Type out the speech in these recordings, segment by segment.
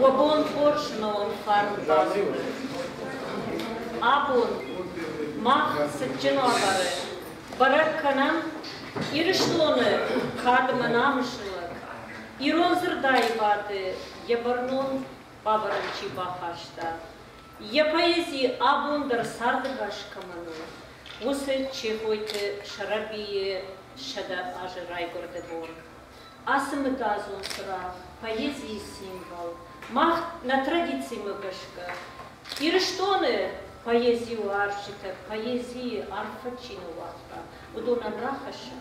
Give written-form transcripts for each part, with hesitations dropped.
Уӕ бон хорз ӕмӕ уӕм фарн бацӕуӕд. Абон мах цытджын уавӕры бӕрӕг кӕнӕм Ирыстоны кад ӕмӕ намысы лӕг, ирон дзырдаивады йӕ бӕрнон бавӕрӕн чи бахаста, йӕ поэзи абон дӕр цардӕгас кӕмӕн у, уыцы Чехойты Сӕрӕбийы 100 азы райгуырды бон. Ацы мыдадзон цырагъ, поэзийы символ, мах нӕ традицимӕ гӕсгӕ Ирыстоны поэзиуарзджытӕ поэзийы арфӕ чи ныууагъта, уыдонӕн рахӕссӕм.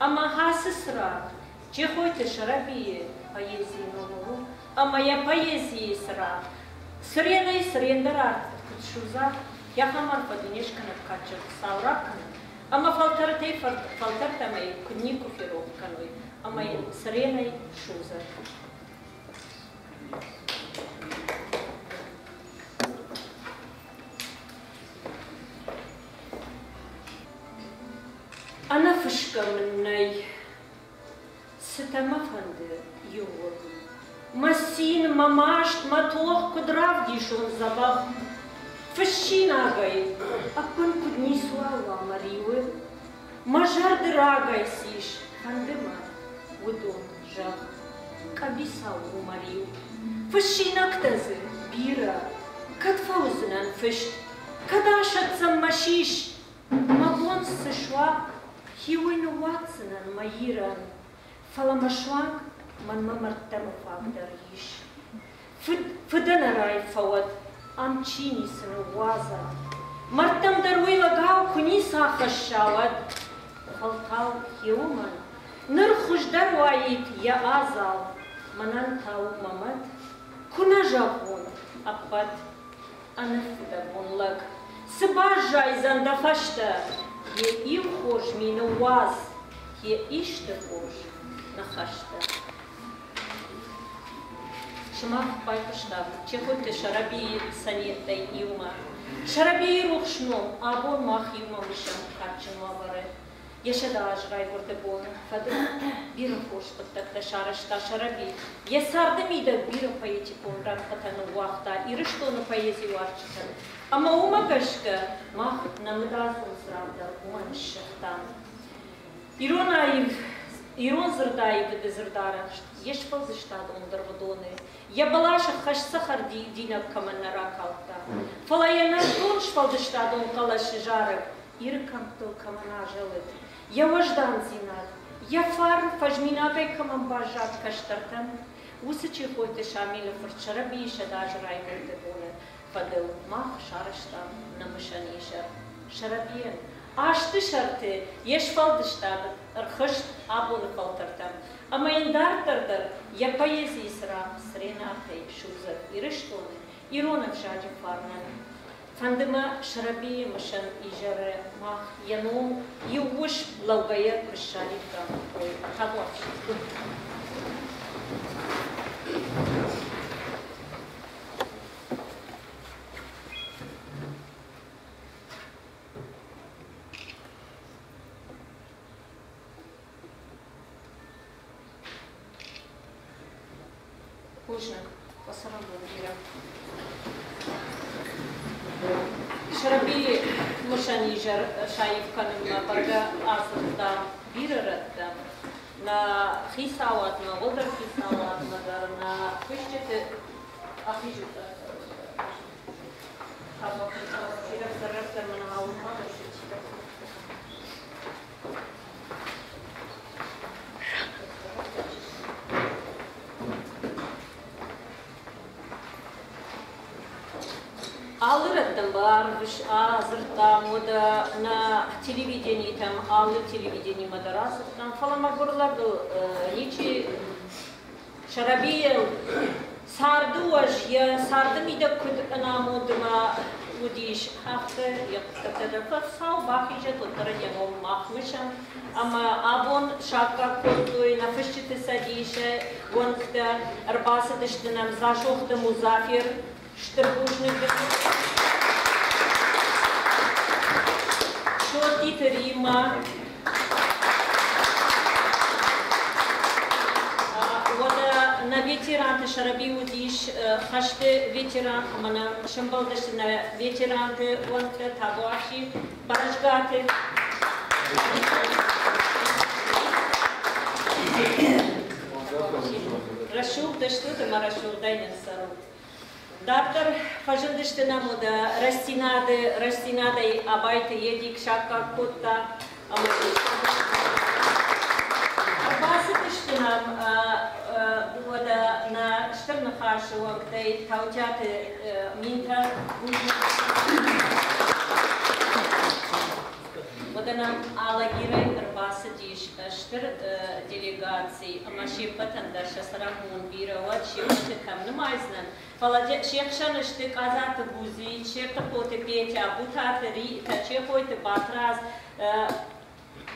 Ӕмӕ ацы цырагъ Чехойты Сӕрӕбийы поэзийы номыл у, ӕмӕ йӕ поэзийы цырагъ цыренӕй цырендӕр арт куыд судза, йӕхӕм арфӕ дунескӕнӕг кадджын Хуыцау ракӕнӕд, ӕмӕ фӕлтӕртӕй фӕлтӕртӕм ӕй куыд никуы ферох кӕной, ӕмӕ йын цыренӕй судзӕд. Ӕнӕфысгӕ мын нӕй, цытӕ мӕ фӕнды иууыл. Мӕ цин, мӕ маст, мӕ тох куыд равдисон дзӕбӕх. Фыссинагӕй ӕппын куыд ницуал уа мӕ риуы. Мӕ зӕрды рагӕй сис, фӕнды мӕ, уыдон, зӕгъ. Къӕбицау у мӕ риу. Фыссинӕгтӕ дзы бирӕ. Кӕд фӕуыдзынӕн фыст, кӕд асӕтдзӕн мӕ сис, Мӕ бон цы суа, хиуӕй ныууадздзынӕн мӕ Ирӕн, фӕлӕ мӕ суанг мӕнмӕ мӕрдтӕмы фаг дӕр ис. Фыд фыдӕнӕрай фӕуӕд, ам чи ницы ныууадза. Мӕрдтӕм дӕр уый лӕгау куы ницы ахӕсса, уӕд. Фӕлтау хиуымӕн ныр хуыздӕр уаид йӕ адзал, мӕнӕн та у мӕ мӕт, куы нӕ зӕгъон ӕппӕт. Ӕнӕфыдӕбон лӕг, цы баззайдзӕн дӕ фӕстӕ? Йе иу хорз ми ныууадз, йе исты хорз ныхӕстӕ. Сымах байхъуыстат Чехойты Сӕрӕбийы сонеттӕй иумӕ. Сӕрӕбийы рухс ном абон мах иумӕ мысӕм кадджын уавӕры. Йӕ 100 азы райгуырды боны фӕдыл бирӕ хорз хъуыддӕгтӕ сарӕзта Сӕрӕби. Йӕ царды мидӕг бирӕ поэтикон рӕнхъытӕ ныууагъта Ирыстоны поэзиуарзджытӕн. Ӕмӕ уымӕ гӕсгӕ мах нӕ мыдадзон цырагъ дӕр уымӕн ссыгътам. Ирон аив, ирон дзырдаивы дзырдарӕхст йе сфӕлдыстадон дыргъдоны, йӕ бӕласы хӕсцӕхӕр дидинӕг кӕмӕн нӕ ракалдта, фӕлӕ йӕ нӕртон сфӕлдыстадон хъӕлӕсы зарӕг Иры кӕмттыл кӕмӕн азӕлыд, йӕ уӕздандзинад, йӕ фарн фӕзминагӕй кӕмӕн баззад кӕстӕртӕн, уыцы Чехойты Шамилы фырт Сӕрӕбийы 100 азы райгуырды боны фӕдыл мах сарӕзтам нӕ мысӕн изӕр. Сӕрӕбийӕн азты сӕрты йе сфӕлдыстад ӕрхызт абоны фӕлтӕртӕм, ӕмӕ йын дарддӕр дӕр йӕ поэзийы цырагъ цырен артӕй судзӕд Ирыстоны ирон ӕвзаджы фарнӕн. Фӕнды мӕ Сӕрӕбийы мысӕн изӕры мах йӕ ном иу уысм лӕугӕйӕ куы ссариккам, ой, табуафси. Бузныг, фӕцӕрӕнбон бирӕ. Сӕрӕбийы мысӕн изӕр саив кӕнынмӕ бӕргӕ адзырдта бирӕ рӕттӕм. Нӕ хицауадмӕ, уӕлдӕр хицауадмӕ дӕр, нӕ куысджыты ахизут. Рӕстӕг мын Алы рӕттӕм адзырдтам, уӕдӕ нӕ телевиденитӕм, алы телевиденимӕ дӕр адзырдтам, фӕлӕ мӕгуыр лӕгыл ничи Сӕрӕбийыл царды уӕз йӕ царды мидӕг куыд ӕнамондмӕ уыдис, афтӕ йӕ хъуыддӕгтӕ дӕр Хуыцау бахизӕд, уӕддӕр ын йӕ ном мах мысӕм. Ӕмӕ абон саккаг кодтой нӕ фысджыты цӕдисы уӕнгтӕ, ӕрбацыдысты нӕм Дзасохты Музафер, стыр бузныг дын. Соттиты Риммӕ, уӕдӕ нӕ ветеранты Сӕрӕби уыдис хӕсты ветеран ӕмӕ нӕм сӕмбӕлдысты нӕ ветеранты уӕнгтӕ Табуафси, Бӕрзгаты. Рӕсугъд стут ӕмӕ рӕсугъдӕй нын цӕрут. Дарддӕр фӕзындысты нӕм уӕдӕ Рӕстдзинады, Рӕстдзинадӕй Абайты Едик саккаг кодта ӕмӕ ӕрбацыдысты нӕм уӕдӕ нӕ Стыр Ныхасы уӕнгтӕй Таутиаты Минтӕ. Уӕдӕ нӕм Алагирӕй ӕрбацыдис стыр делегаци ӕмӕ се ппӕтӕн дӕр сӕ цӕрӕнбон бирӕ уӕд, се ппӕты кӕм нымайдзынӕн, фӕлӕ се хсӕн сты Къадзаты Будзи, Чертыхъоты Петя, Бутаты Ритӕ, Чехойты Батрадз,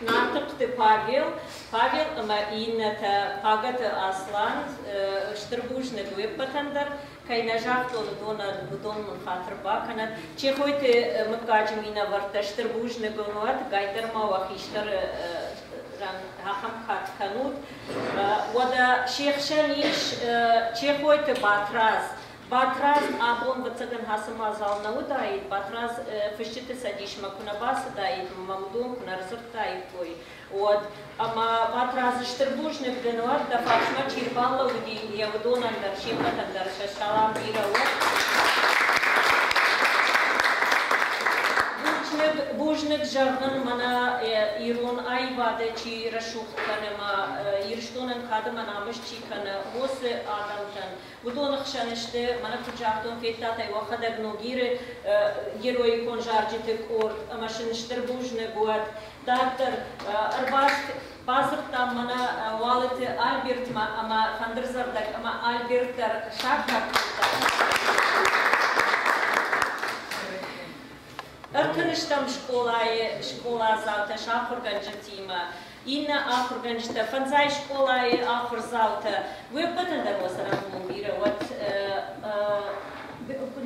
Нартыхъты Павел, Павел ӕмӕ иннӕтӕ, Пагӕты Аслан, стыр бузныг уе ппӕтӕн дӕр, кӕй нӕ загътон, уыдонӕн, уыдон мын хатыр бакӕнӕд. Чехойты мыггаджы минӕвӕрттӕ стыр бузныг уын уӕд, гайдӕр ма уӕ хистӕры ахӕм кад кӕнут. Уӕдӕ се хсӕн ис Чехойты Батрадз. Батрадз абон, ӕвӕццӕгӕн, ацы мадзал нӕ уыдаид, Батрадз фысджыты цӕдисмӕ куы нӕ бацыдаид ӕмӕ уыдон куы нӕ ӕрдзырдтаиккой, уӕд. Ӕмӕ Батрадз стыр бузныг дын уӕд, дӕ фарсмӕ чи рбалӕууыди, йӕ уыдонӕн дӕр, се ппӕтӕн дӕр сӕ салам бирӕ уӕд. Бузныг, бузныг зӕгъын мӕнӕ ирон аивады чи рӕсугъд кӕны ӕмӕ Ирыстонӕн кад ӕмӕ намыс чи кӕны, уыцы адӕмтӕн. Уыдоны хсӕн сты, мӕнӕ куыд загътон, федтат ӕй уӕхӕдӕг Ногиры героикон зарджыты къорд ӕмӕ сын стыр бузныг уӕд. Дарддӕр ӕрбаст бадзырдтам мӕнӕ Уалыты Альбертмӕ ӕмӕ фӕндырдзӕгъдӕг ӕмӕ Альберт дӕр саккаг кодта. Ӕртыныстӕм скъолайы скъоладзаутӕ сӕ ахуыргӕнджытимӕ, иннӕ ахуыргӕнджытӕ, фӕндзай скъолайы ахуырдзаутӕ. Уе ппӕтӕн дӕр уӕ цӕрӕнбон бирӕ уӕд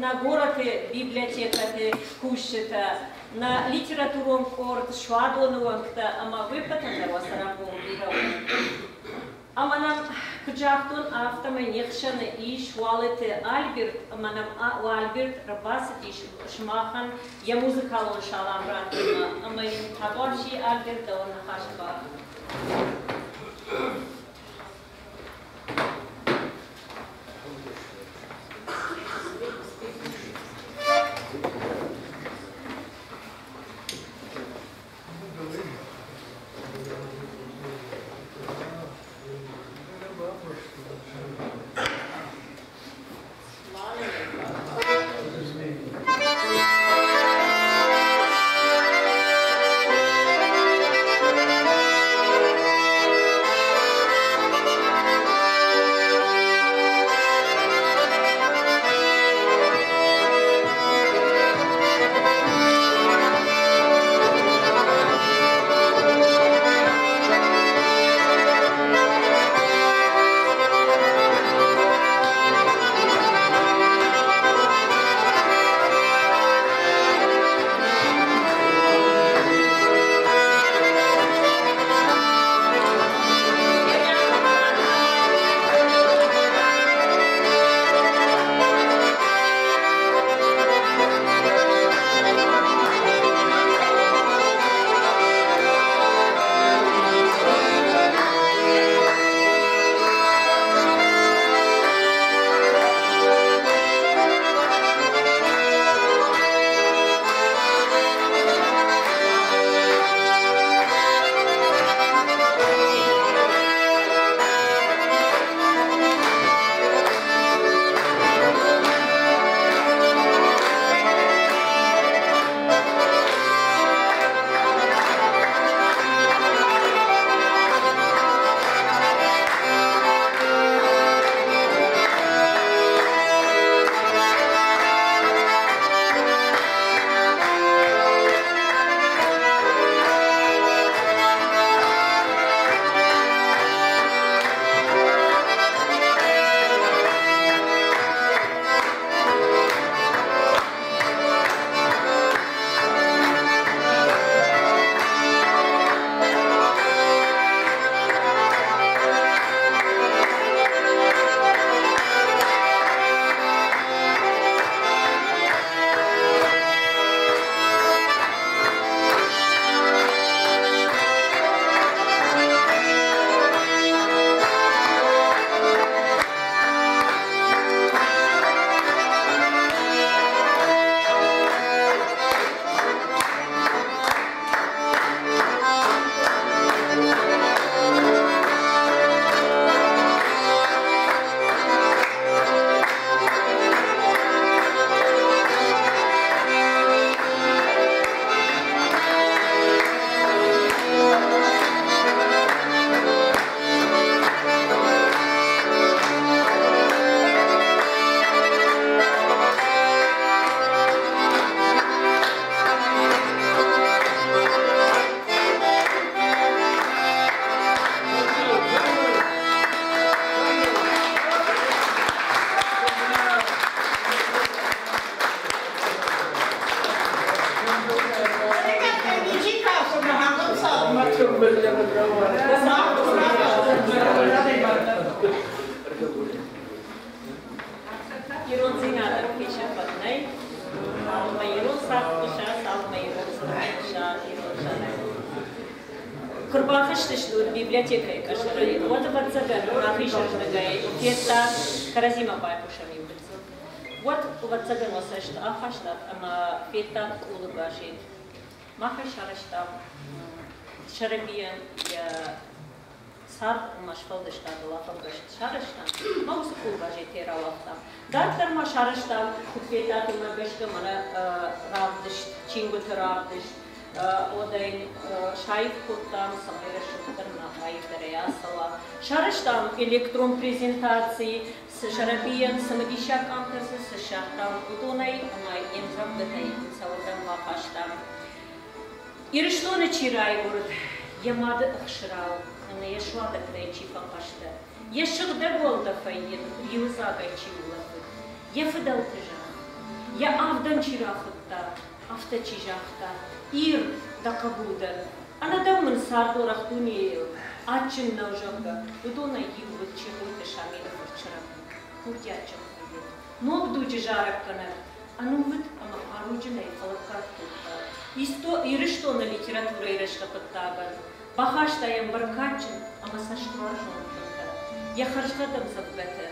нӕ горӕты библиотекӕты кусджытӕ, нӕ литературон къорд Суадоны уӕнгтӕ ӕмӕ уе ппӕтӕн дӕр уӕ цӕрӕнбон бирӕ уӕд. Ӕмӕ нӕм, куыд загътон, афтӕмӕй не хсӕны ис Уалыты Альберт, ӕмӕ нӕм Альберт ӕрбацыдис сымахӕн йӕ музыкалон салам раттынмӕ, ӕмӕ йын табуафси, Альберт, дӕуӕн ныхасы бар. Ирондзинадӕн фесӕфӕн нӕй, цалынмӕ ирон цард хъуыса, цалынмӕ ирон дзырд хъуыса, ирон зарӕг. Куы рбахызтысты уӕд библиотекӕйы къӕсӕрӕй, уӕд, ӕвӕццӕгӕн, рахизырдыгӕй федта кӕрӕдзимӕ байхъусӕм иу гыццыл. Уӕд, ӕвӕццӕгӕн, уӕ цӕст ахастат ӕмӕ федтат къулы газет. Мах ӕй сарӕзтам Сӕрӕбийӕн йӕ цард ӕмӕ сфӕлдыстадыл афӕлгӕст сарӕзтам ӕмӕ уыцы къулгазетӕй рауагътам. Дарддӕр ма сарӕзтам, куыд федтат, уымӕ гӕсгӕ мӕнӕ равдыст, чингуыты равдыст, уӕдӕй саив кодтам, цӕмӕй рӕсугъддӕр ӕмӕ аивдӕрӕй ацӕуа. Сарӕзтам электрон презентаци, цы Сӕрӕбийӕн цымыдисаг къамтӕ дзы цы ссардтам, уыдонӕй ӕмӕ йе мдзӕвгӕтӕй цӕуырдӕм бахастам. Ирыстоны чи райгуырд, йӕ мады ӕхсырау ӕмӕ йӕ суадӕттӕй чи фӕхъӕстӕ, йӕ сыгъдӕг уӕлдӕфӕй йын риуыдзагӕй чи улӕфыд, йӕ фыдӕлты зӕхх, йӕ авдӕн чи рахуыдта, афтӕ чи загъта, Ир, дӕ хъӕбул дӕн, ӕнӕ дӕу мын цард уӕрӕх дунейыл адджын нӕу, зӕгъгӕ, уыдонӕй иу уыд Чехойты Шамилы фырт Сӕрӕби, курдиатджын поэт, ног дуджы зарӕггӕнӕг, ӕнувыд ӕмӕ хъаруджынӕй фӕлӕггад кодта Ирыстоны литературӕйы рӕзты хъуыддагӕн, бахаста йӕм бӕркадджын ӕмӕ цӕстуарзон фынтӕ. Йӕ хӕрзгъӕд ӕмдзӕвгӕтӕ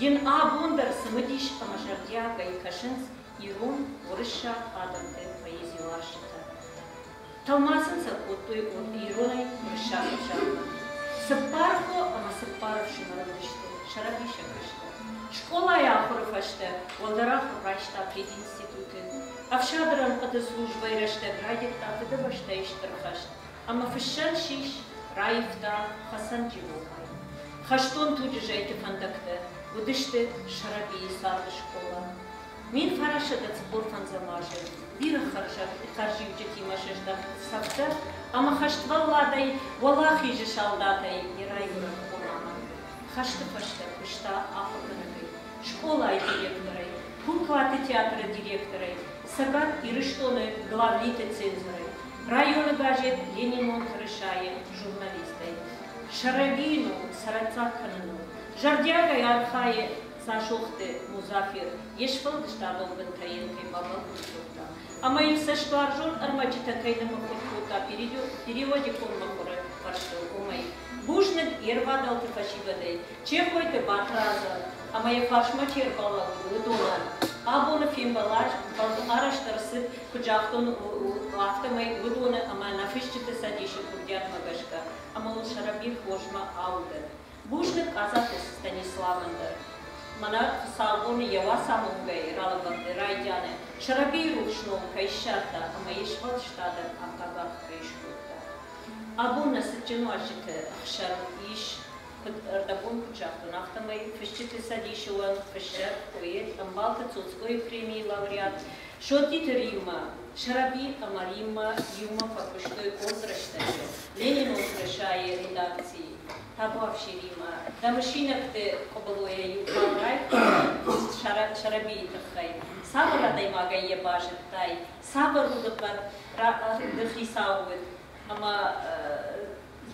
йын абон дӕр цымыдис ӕмӕ зӕрдиагӕй кӕсынц ирон, уырыссаг адӕмты поэзиуарзджытӕ. Тӕлмац ын сӕ кодтой иронӕй уырыссаг ӕвзагмӕ. Цыппар хо ӕмӕ цыппар ӕфсымӕры уыдысты Сӕрӕби сӕ кӕстӕр. Скъолайы ахуыры фӕстӕ уӕлдӕр ахуыр райста пединституты. Ӕфсады рӕнхъыты службӕйы рӕстӕг райдыдта Фыдыбӕстӕйы Стыр хӕст ӕмӕ фыссӕн сис раивта хӕцӕнджы номӕй. Хӕстон туджы зӕйты фӕндӕгтӕ уыдысты Сӕрӕбийы царды скъола. 1945 азы бирӕ хӕрзиуджытимӕ сыздӕхт цӕфтӕ ӕмӕ хӕствӕлладӕй Уӕлахизы салдатӕй йӕ райгуырӕн къонамӕ. Хӕсты фӕстӕ куыста ахуыргӕнӕгӕй, скъолайы директорӕй, куклаты театры директорӕй, Цӕгат Ирыстоны главлиты цензорӕй, районы газет Ленинон тырысайы журналистӕй. Сӕрӕбийы ном цӕрӕццаг кӕныныл зӕрдиагӕй архайы Дзасохты Музафер йе сфӕлдыстадон бынтӕ йын кӕй бабӕлвырд кодта ӕмӕ йын цӕстуарзон ӕрмӕджытӕ кӕй ныммыхуыр кодта периодикон мыхуыры фӕрстыл, уымӕй. Бузныг йе рвадӕлты фӕсивӕдӕй, Чехойты Батрадзӕн ӕмӕ йӕ фарсмӕ чи ӕрбалӕууыд, уыдонӕн. Абоны фембӕлд арӕзт ӕрцыд, куыд загътон, афтӕмӕй уыдоны ӕмӕ нӕ фысджыты цӕдисы курдиатмӕ гӕсгӕ, ӕмӕ уыл Сӕрӕби хорзмӕ аудӕд. Бузныг Къадзаты Станиславӕн дӕр. Мӕнӕ хуыцаубоны йӕ уацамонгӕйы ралӕвӕрды райдианы Сӕрӕбийы рухс ном кӕй ссардта ӕмӕ йе сфӕлдыстадӕн аккаг аргъ кӕй скодта. Абон нӕ цытджын уазджыты хсӕн ис, куыд ӕрдӕбон куыд загътон, афтӕмӕй Фысджыты цӕдисы уӕнг, фыссӕг, поэт, Ӕмбалты Цоцкойы премийы лауреат Соттиты Риммӕ. Сӕрӕби ӕмӕ Риммӕ иумӕ фӕкуыстой къорд рӕстӕджы Ленинон тырысайы редакцийы. Табуафси, Риммӕ, дӕ мысинӕгты къуыбылойӕ иу хал райхъуыст Сӕрӕбийы тыххӕй. Цавӕр адӕймагӕй йӕ базыдтай, цавӕр удыхъӕды хицау уыд ӕмӕ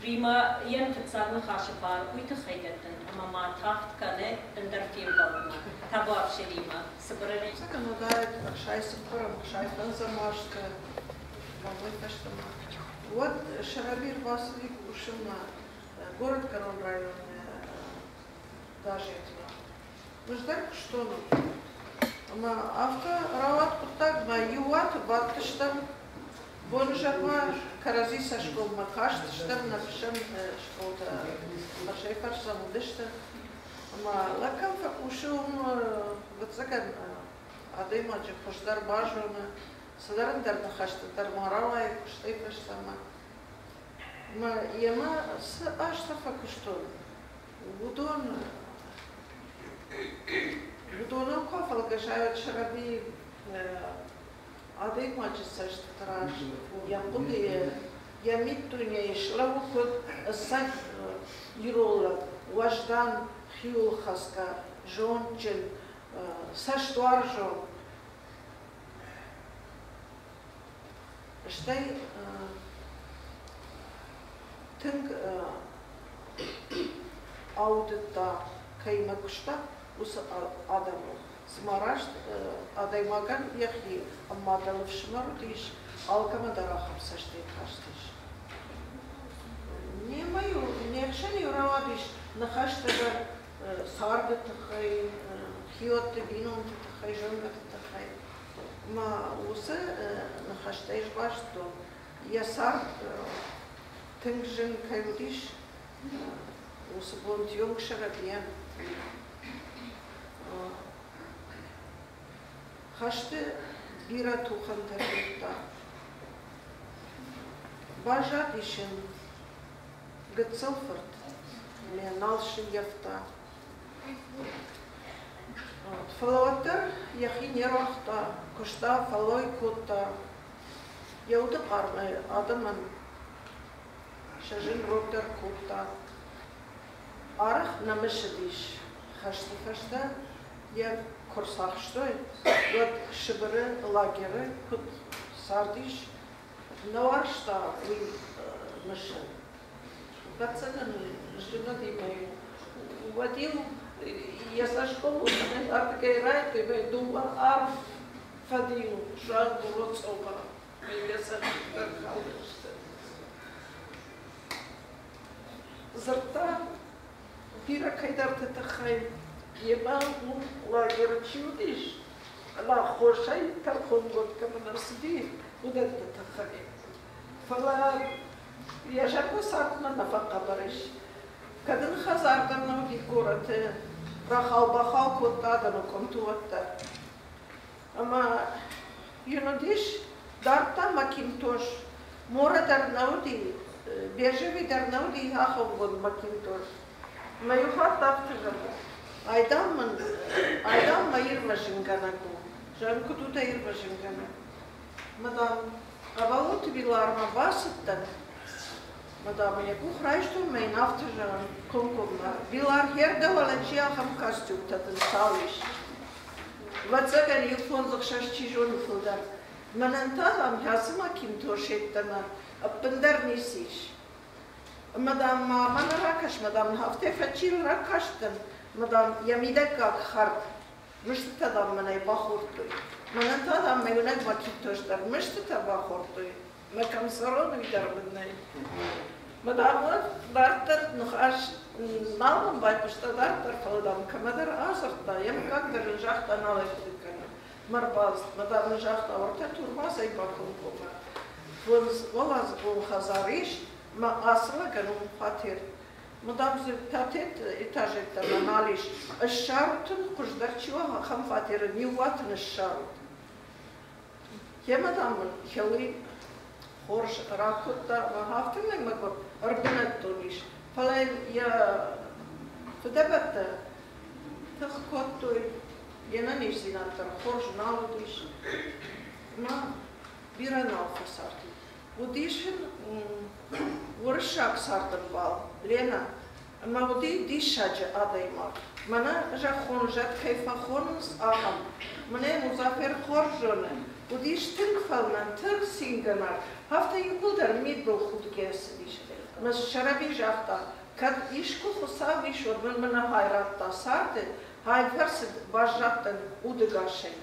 Римӕ йӕм фыццаг ныхасы бар уый тыххӕй дӕттын, ӕмӕ ма тагъд кӕны ӕндӕр фембӕлдмӕ. Табуафси, Римӕ, цыбырӕй. Законодатель 64-ӕм, 65-ӕм азты уӕлдай фӕстӕмӕ. Уӕд Сӕрӕби ӕрбацыди кусынмӕ горӕтгӕрон районы газетмӕ. Мыздӕр куыстон ӕмӕ афтӕ рауад хъуыддаг, мӕ иу уаты бадтыстӕм бонызӕрмӕ кӕрӕдзи цӕсгоммӕ кастыстӕм, нӕ фыссӕн стъолтӕ фӕрсӕй-фӕрстӕм уыдысты. Ӕмӕ лӕг кӕм фӕкусы, уым, ӕвӕццӕгӕн, адӕймаджы хуыздӕр базоны, цыдӕр ӕндӕр ныхӕстӕ дӕр ма рауайы куыстӕй фӕстӕмӕ. Ӕмӕ йемӕ цы азтӕ фӕкуыстон, уыдон уыдоныл куы афӕлгӕсай, уӕд Сӕрӕби адӕймаджы цӕстыты раз йӕ хъуыдыйы, йӕ миддунейы слӕууы куыд ӕцӕг ирон лӕг, уӕздан, хиуылхӕцгӕ, зондджын, цӕстуарзон. Стӕй Тынг аудыдта, кӕимӕ куыста, уыцы адӕмыл. Цыма раст адӕймагӕн йӕхи мадӕлы фсымӕр уыдис, алкӕмӕ дӕр ахӕм цӕстӕй кастис. Немӕ-иу, не хсӕн-иу рауадис ныхӕстӕ дӕр царды тыххӕй, хиуӕтты, бинонты тыххӕй, зонгӕты тыххӕй. Ӕмӕ уыцы ныхӕстӕй сбастон, йӕ цард тынг зын кӕй уыдис, уыцы бон Тьонгсӕрӕгийӕн хӕсты бирӕ тухӕнтӕ федта. Баззадис ын гыццыл фырт, мӕ нал сыййӕфта. Фӕлӕ уӕддӕр йӕхи не руагъта, куыста, фӕллой кодта. Йӕ уды хъармӕй адӕмӕн сӕ зын рогдӕр кодта. Арӕх нӕ мысыдис, хӕсты фӕстӕ йӕ куы рцахстой, уӕд Сыбыры лагеры куыд цардис, нӕ уарзта уый мысын. Ӕвӕццӕгӕн, зынадимӕ уӕд-иу йӕ цӕсгом ардыгӕй райдыдтой дыууӕ арф фӕд-иу суанг роцъомӕ йӕ цӕстытӕ калдысты. Дзырдта бирӕ кӕйдӕрты тыххӕй, йемӕ уым лагеры чи уыдис, ӕмӕ хорзӕй тӕрхонгонд кӕмӕн ӕрцыди, уыдӕтты тыххӕй. Фӕлӕ йӕ зӕрдӕ цардмӕ нӕ фӕхъӕбӕр ис. Кӕд ын хӕдзар дӕр нӕ уыди горӕты, рахау-бахау кодта адӕмы къуымты уӕддӕр. Ӕмӕ йын уыдис, дардта Макинтош. Морӕ дӕр нӕ уыди, бежевый дӕр нӕ уыди ахуыргонд Макинтош. Мӕ иу хатт афтӕ зӕгъы, айдам мын, айдам мӕ ирвӕзынгӕнӕг у. Зӕгъын, куыд у дӕ ирвӕзынгӕнӕг? Мадам, Хъӕбӕлоты Билармӕ бацыдтӕн, мадам, йӕ къух райстон мӕ йын афтӕ зӕгъын комкоммӕ: Билар, хӕрдӕ уӕлӕ чи ахӕм костюмтӕ дын цал ис? Ӕвӕццӕгӕн, иу фондзыхсӕз чи зоны фылдӕр. Мӕнӕн та, дам, ацы Макинтош йеддӕмӕ ӕппындӕр ницы ис. Ӕмӕ, дам, ма мӕнӕ ракӕс, мадам, афтӕ фӕччил ракастӕн, мадам, йӕ мидӕггаг хӕрд Мыстытӕ, дам, мӕнӕй бахордтой. Мӕнӕн та, дам, мӕ иунӕг Макинтош дӕр мыстытӕ бахордтой. Мӕ кӕм цӕрон, уый дӕр мын нӕй. Мадам уӕд дарддӕр ныхас нал мын байхъуыста дарддӕр, фӕлӕ, дам, кӕмӕдӕр адзырдта, йӕ мыггаг дӕр ын загъта, нал ӕй хъуыды кӕны. Мӕ рбацыд, мадам ын загъта, уӕртӕ турмазӕй бакомкоммӕ. Фондзуӕладзыгон хӕдзар ис, мӕ ацы лӕгӕн уым фатер. Мадам дзы пятет этажеттӕ нал ис. Ссарут ын, хуыздӕр чи уа, ахӕм фатеры ниууат ын ссарут. Йемӕ, дам, мын Хеуи хорз ракодта, афтӕмӕй мӕгуыр ӕрбынӕттон ис. Фӕлӕ йын йӕ фыдӕбӕттӕ тых кодтой, йе нӕниздзинад дӕр хорз нал уыдис. Ӕмӕ бирӕ нал фӕцарди. Уыдис ын уырыссаг цардӕмбал Ленӕ ӕмӕ уыди диссаджы адӕймаг. Мӕнӕ зӕххон зӕд кӕй фӕхонынц, ахӕм. Мӕнӕ Музафер хорз зоны, уыдис тынг фӕлмӕн, тынг цингӕнаг, афтӕ иууылдӕр мидбылхудгӕ цыдис. Ӕмӕ Сӕрӕби загъта, кӕд искуы Хуыцау ис, уӕд мын мӕнӕ хай радта царды, хай фӕрцы баззадтӕн удӕгасӕй.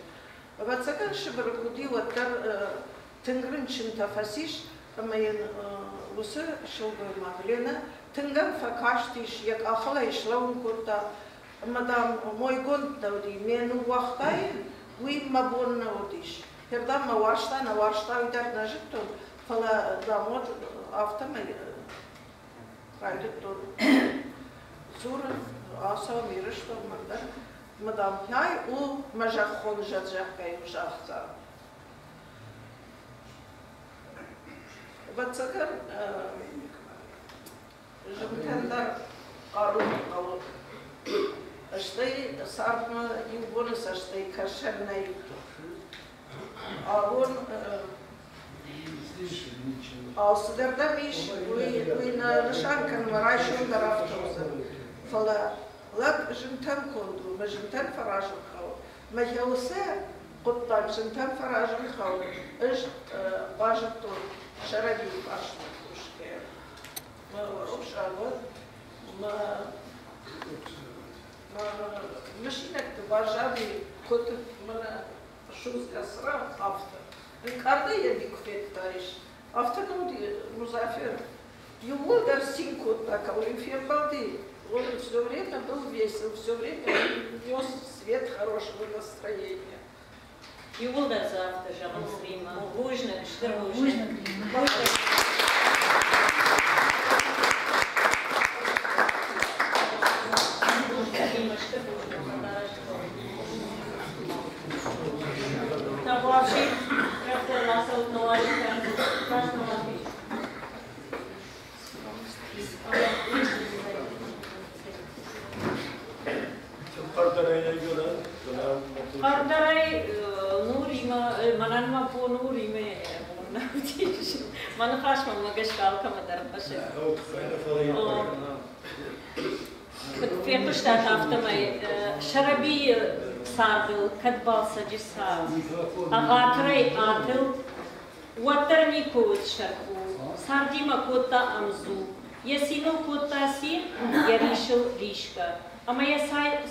Ӕвӕццӕгӕн Сыбыры куы уыди, уӕддӕр тынг рынчынтӕ фӕцис ӕмӕ йын уыцы сылгоймаг Ленӕ тынг ӕм фӕкастис, йӕ къахыл ӕй слӕууын кодта ӕмӕ, дам, мойгонд нӕ уыди, ме ныууагътаин, уый мӕ бон нӕ уыдис. Гъер, дам, мӕ уарзта, нӕ уарзта, уый дӕр нӕ зыдтон, фӕлӕ, дам, уӕд афтӕмӕй райдыдтон дзурын, ацӕуӕм Ирыстонмӕ дӕр. Ӕмӕ, дам, ай у мӕ зӕххон зӕд, зӕгъгӕ-иу загъта. Ӕвӕццӕгӕн, зынтӕн дӕр хъару хъӕуы. Стӕй цардмӕ иу боны цӕстӕй кӕсӕн нӕй. Абон алцыдӕр дӕм ис, уый нӕ нысан кӕны, мӕ райсом дӕр афтӕ уыдзӕн. Фӕлӕ лӕг зынтӕн конд у, мӕ зынтӕн фӕразын хъӕуы. Мӕ уыцы хъуыддаг зынтӕн фӕразын хъӕуы. Ӕз базыдтон Сӕрӕбийы фарсмӕ кусгӕйӕ. Куыд мӕнӕ судзгӕ цырагъ, афтӕ. Ӕнкъардӕй йӕ никуы федтаис. Афтӕ нӕ уыди Музафер. Иууылдӕр цин кодта, кӕуыл фембӕлди, он все время был весел, все время нес свет хорошего настроения. Иууылдӕр дзы афтӕ зӕгъынц, Риммӕ. Бузныг, стыр бузныг. Бузныг. Риммӕ, стыр бузныг. Табуафси, рӕвдздӕр рацӕут нуазджытӕ. Раст нуазгӕ. Хъӕрдӕрӕй нуримӕ, мӕнӕн мӕ бон уримӕ бон нӕ уыдис. Мӕ ныхас мӕнмӕ гӕсгӕ алкӕмӕ дӕр хъуысы. Куыд фехъуыстат, афтӕмӕй Сӕрӕбийы цардыл кӕд балцӕджы цард ӕгъатырӕй атылд, уӕддӕр никуы уыд сӕркъул. Цардимӕ кодта ӕмдзу. Йӕ циныл кодта цин, йӕ рисыл рисгӕ. Ӕмӕ йӕ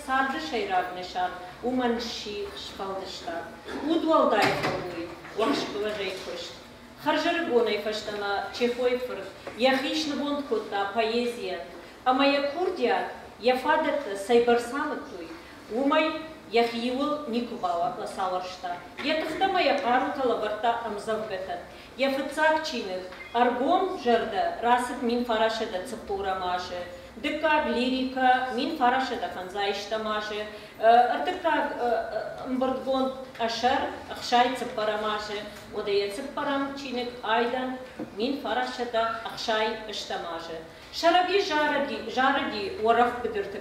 царды сӕйраг нысан уымӕн сси сфӕлдыстад. Удуӕлдай фӕллой, уӕхскуӕзӕй куыст. Хӕрзӕрыгонӕй фӕстӕмӕ Чехойы-фырт йӕхи снывонд кодта поэзийӕн, ӕмӕ йӕ курдиат, йӕ фадӕттӕ цӕйбӕрц амыдтой, уымӕй йӕхиуыл никуы бацауӕрста. Йӕ тыхтӕ ӕмӕ йӕ хъарутӕ лӕвӕрдта ӕмдзӕвгӕтӕн. Йӕ фыццаг чиныг «Ӕргом зӕрдӕ» рацыд 1940 азы, дыккаг лирикӕ 1950 азы, ӕртыккаг ӕмбырдгонд «Къӕсӕр» 64 азы, уӕдӕ йӕ цыппӕрӕм чиныг «Айдӕн» 1968 азы. Сӕрӕби зарыди, зарыди уӕрӕх быдырты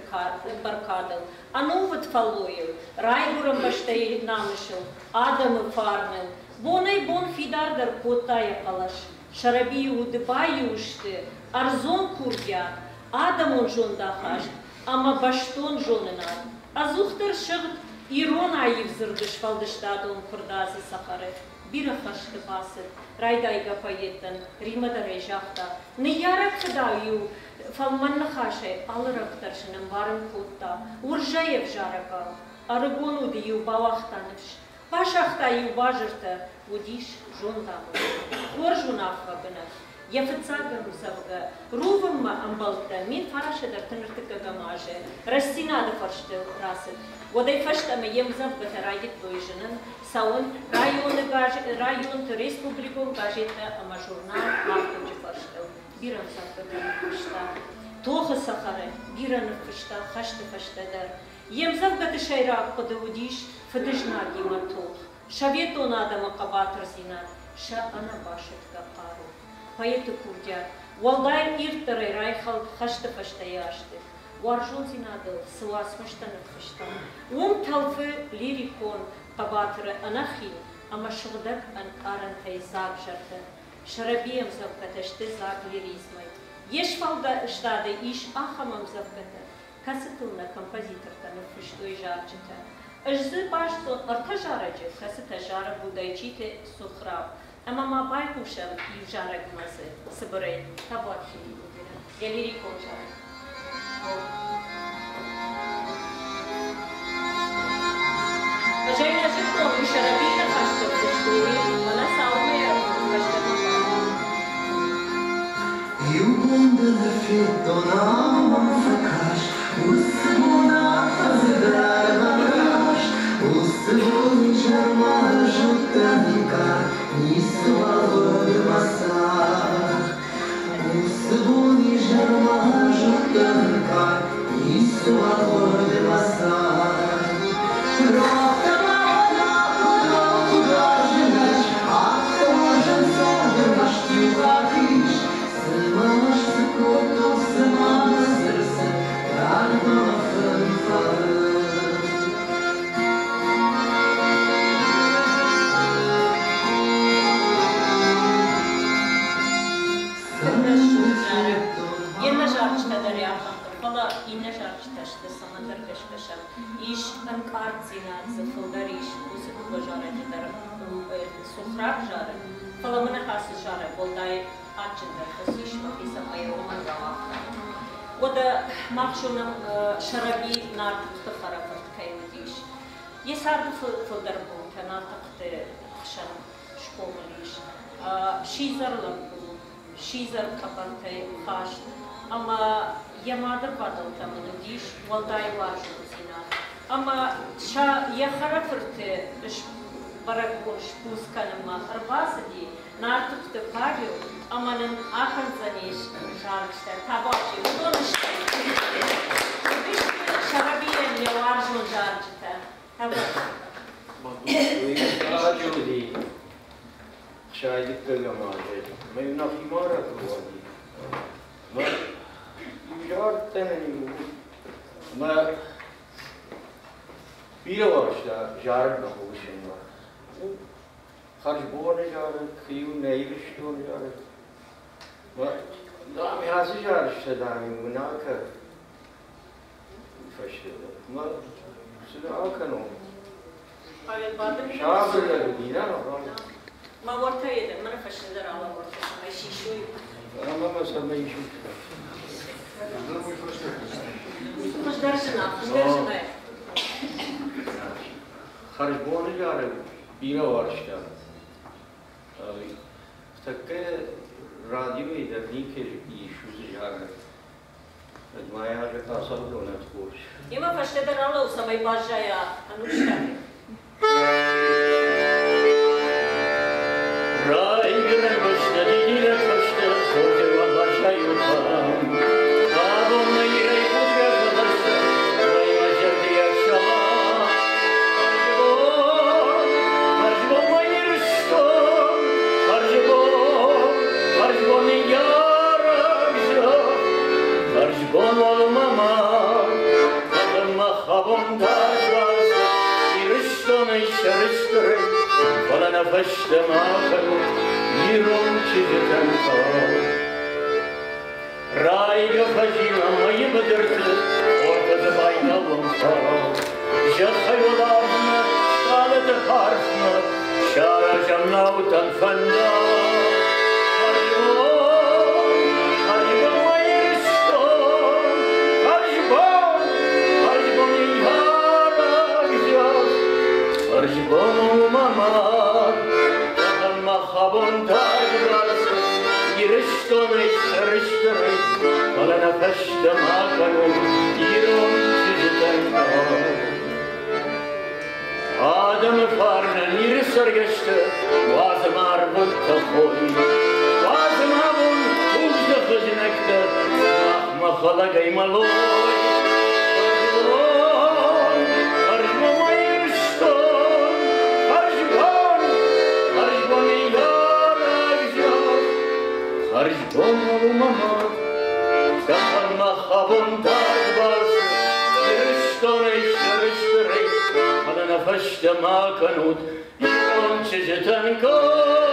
бӕркадыл, ӕнувыд фӕллойыл, райгуырӕн бӕстӕйы намысыл, адӕмы фарныл. Бонӕй-бон фидардӕр кодта йӕ хъӕлӕс. Сӕрӕбийы уды баиу сты ӕрдзон курдиат, адӕмон зондахаст ӕмӕ бӕстон зонынад. Ӕдзухдӕр сыгъд ирон аив дзырды сфӕлдыстадон куырдадзы цӕхӕры. Бирӕ хӕрзты бацыд. Райдайгӕ поэттӕн Риммӕ дӕр ӕй загъта. Ныййарӕг фыдау-иу фӕлмӕн ныхасӕй алы рӕнхъ дӕр сын ӕмбарын кодта. Уырзӕй ӕвзарӕгау. Ӕрыгон уды-иу бауагъта ныфс. Басагъта-иу базыртӕ, уыдис зондамонӕг. Хорз уынаффӕгӕнӕг. Йӕ фыццаг ӕмдзӕвгӕ Рувынмӕ ӕмбӕлттӕ 1933 азы Рӕстдзинады фӕрстыл рацыд. Уӕдӕй фӕстӕмӕ йе мдзӕвгӕтӕ райдыдтой зынын, цӕуын районы районты республикон газеттӕ ӕмӕ журнал Мах дуджы фӕрстыл. Бирӕ ӕмдзӕвгӕтӕ ныффыста. Тохы цӕхӕры бирӕ ныффыста хӕсты фӕстӕ дӕр. Йе мдзӕвгӕты сӕйраг хъуыды уыдис фыдызнагимӕ тох, советон адӕмы хъӕбатырдзинад, сӕ ӕнӕбасӕтгӕ хъару. Поэты курдиат уӕлдай ирддӕрӕй райхӕлд хӕсты фӕстӕйы азты. Уарзондзинадыл цы уацмыстӕ ныффыста, уым тӕлфы лирикон хъӕбатыры ӕнӕхин ӕмӕ сыгъдӕг ӕнкъарӕнтӕй дзаг зӕрдӕ. Сӕрӕбийы ӕмдзӕвгӕтӕ сты дзаг лиризмӕй. Йе сфӕлдыстады ис ахӕм ӕмдзӕвгӕтӕ, кӕцытыл нӕ композитортӕ ныффыстой зарджытӕ. Ӕз дзы базыдтон ӕртӕ зарӕджы, кӕцытӕ зары Будайчиты Сухраб. Ӕмӕ ма байхъусӕм иу зарӕгмӕ дзы цыбырӕй Табуатхийы Индирӕ, йӕ лирикон зарӕг. Ӕз ӕй нӕ зыдтон, уый Сӕрӕбийы ныхӕстӕ фыстой, мӕнӕ цалынмӕ йӕ фӕстӕмӕ Иу бон дын федтон ӕмӕ фӕкаст, уыцы бон афӕдзы дӕргъы раст. Уыцы бон изӕрмӕ зыдтӕн ӕнкъард, ницыуал уыд мӕ цард. Уыцы бон изӕрмӕ зыдтӕн ӕнкъард, ницыуал уыд мӕ цард. Рӕсугъд зарӕг. Йе зарджытӕ дӕр ахӕмтӕ, фӕлӕ иннӕ зарджытӕ сты цӕмӕндӕр гӕсгӕ сӕм ис ӕнкъарддзинад дзы фылдӕр ис уыцы дыууӕ зарӕджы дӕр Сухраб зарӕг, фӕлӕ мын ацы зарӕг уӕлдай адджындӕр фӕцис мӕхицӕн ӕй уымӕн рауагъта. Уӕдӕ мах зонӕм Сӕрӕби Нартыхты хӕрӕфырт кӕй уыдис. Йӕ царды фылдӕр бонтӕ Нартыхъты хсӕн схъомыл ис. Сидзӕр лӕппу, сидзӕр къӕбӕртӕй хаст ӕмӕ йӕ мадырвадӕлтӕм ын уыдис уӕлдай уарзондзинад. Ӕмӕ сӕ йӕ хӕрӕфырты бӕрӕгбон сбуц кӕнынмӕ ӕрбацыди Нартыхъты Павел ӕмӕ нын акӕндзӕнис зарджытӕ. Табуафси, уыдон сты, уыдысты Сӕрӕбийӕн йӕ уарзон зарджытӕ. Табуафси. Раджы уыди Сӕйдыккӕгӕм азы, мӕ иу нӕхимӕ ракуы Мӕ иу иу мӕ бирӕ уарзта зарынмӕ хъусынмӕ. Хӕрзбоны зарӕг, иу нӕ Ирыстоны зарӕг. Дам, ацы зарджытӕ, дам, уынакӕ фӕстӕдӕр. Мӕ цы акӕнон? Сабыр лӕг уыди, нӕ? Мӕ уӕртӕ мӕнӕ фӕстӕдӕр алӕвӕрдта, цӕмӕй сисой. Ӕмӕ мӕ цӕмӕй исут? Хуыздӕр зына, хуыздӕр зына. Хӕрзбоны зарӕг бирӕ уарзта. Тӕккӕ радиойы дӕр никӕй ис уыцы зарӕг. Мӕ ацӕудонӕт хорз. Йемӕ фӕстӕдӕр алӕуу, цӕмӕй баззайа ӕнустӕм. Райгуырӕн бӕстӕ дидинӕг фӕстӕ хорзӕй баззайут ам. Абон нӕ Ирӕй худгӕ фӕлӕстӕ, уӕй мӕ зӕрдиаг салам. Хӕрзбон, хӕрзбон, мӕ Ирыстон, хӕрзбон, хӕрзбон, ныййарӕг зӕхх. Хӕрзбон уал мӕ мад, ӕмӕ хабон дӕр Ирыстонӕй сӕрыстырӕй, фӕлӕ нӕ фӕстӕмӕ кӕнут ирон чызджытӕн хъал. Райгӕ фӕзилӕм мӕйы быдырты, хортӕ дзы байдауӕм хал. Зӕххӕй уӕларвмӕ, стъалыты арфмӕ, саразӕм наутӕн фӕндаг. Хӕрзбон, хӕрзбон, мӕ Ирыстон, хӕрзбон, хӕрзбон, ныййарӕг зӕхх. Хӕрзбон у мӕ мад, ӕмӕ хабон дардбацы, Ирыстонӕй сӕрыстырӕй, фӕлӕ нӕ фӕстӕмӕ кӕнут ирон чызджытӕн хъал. Адӕмы фарнӕн Иры цӕргӕстӕ уадзӕм арвыл хой. Уадзӕм абон тугдзых знӕгтӕ, махмӕ хӕлӕгӕй мӕлой. Хӕрзбон, хӕрзбон, мӕ Ирыстон, хӕрзбон, хӕрзбон, ныййарӕг зӕхх. Хӕрзбон у мӕ мад, зӕххӕн хабон дард балцы, Ирыстонӕй сӕрыстырӕй, фӕлӕ нӕ фӕстӕмӕ кӕнут ирон чызджытӕн кад.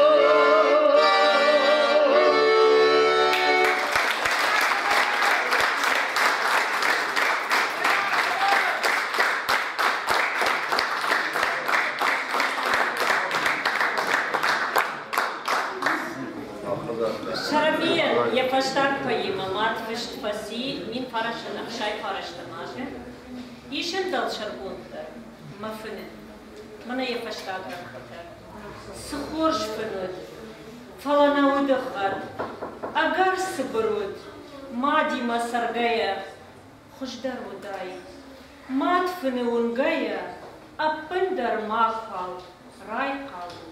Сӕрӕбийӕн йӕ фӕстаг поэмӕ Мад фыст фӕци 1969 азы. Ис ын дӕлсӕргонд дӕр «Мӕ фыны». Мӕнӕ йӕ фӕстаг рӕнхъытӕ. Цы хорз фын уыд, фӕлӕ нӕ удыхъӕд ӕгӕр цыбыр уыд, мадимӕ цӕргӕйӕ хуыздӕр уыдаид. Мад фыны уынгӕйӕ ӕппындӕр макуал райхъал у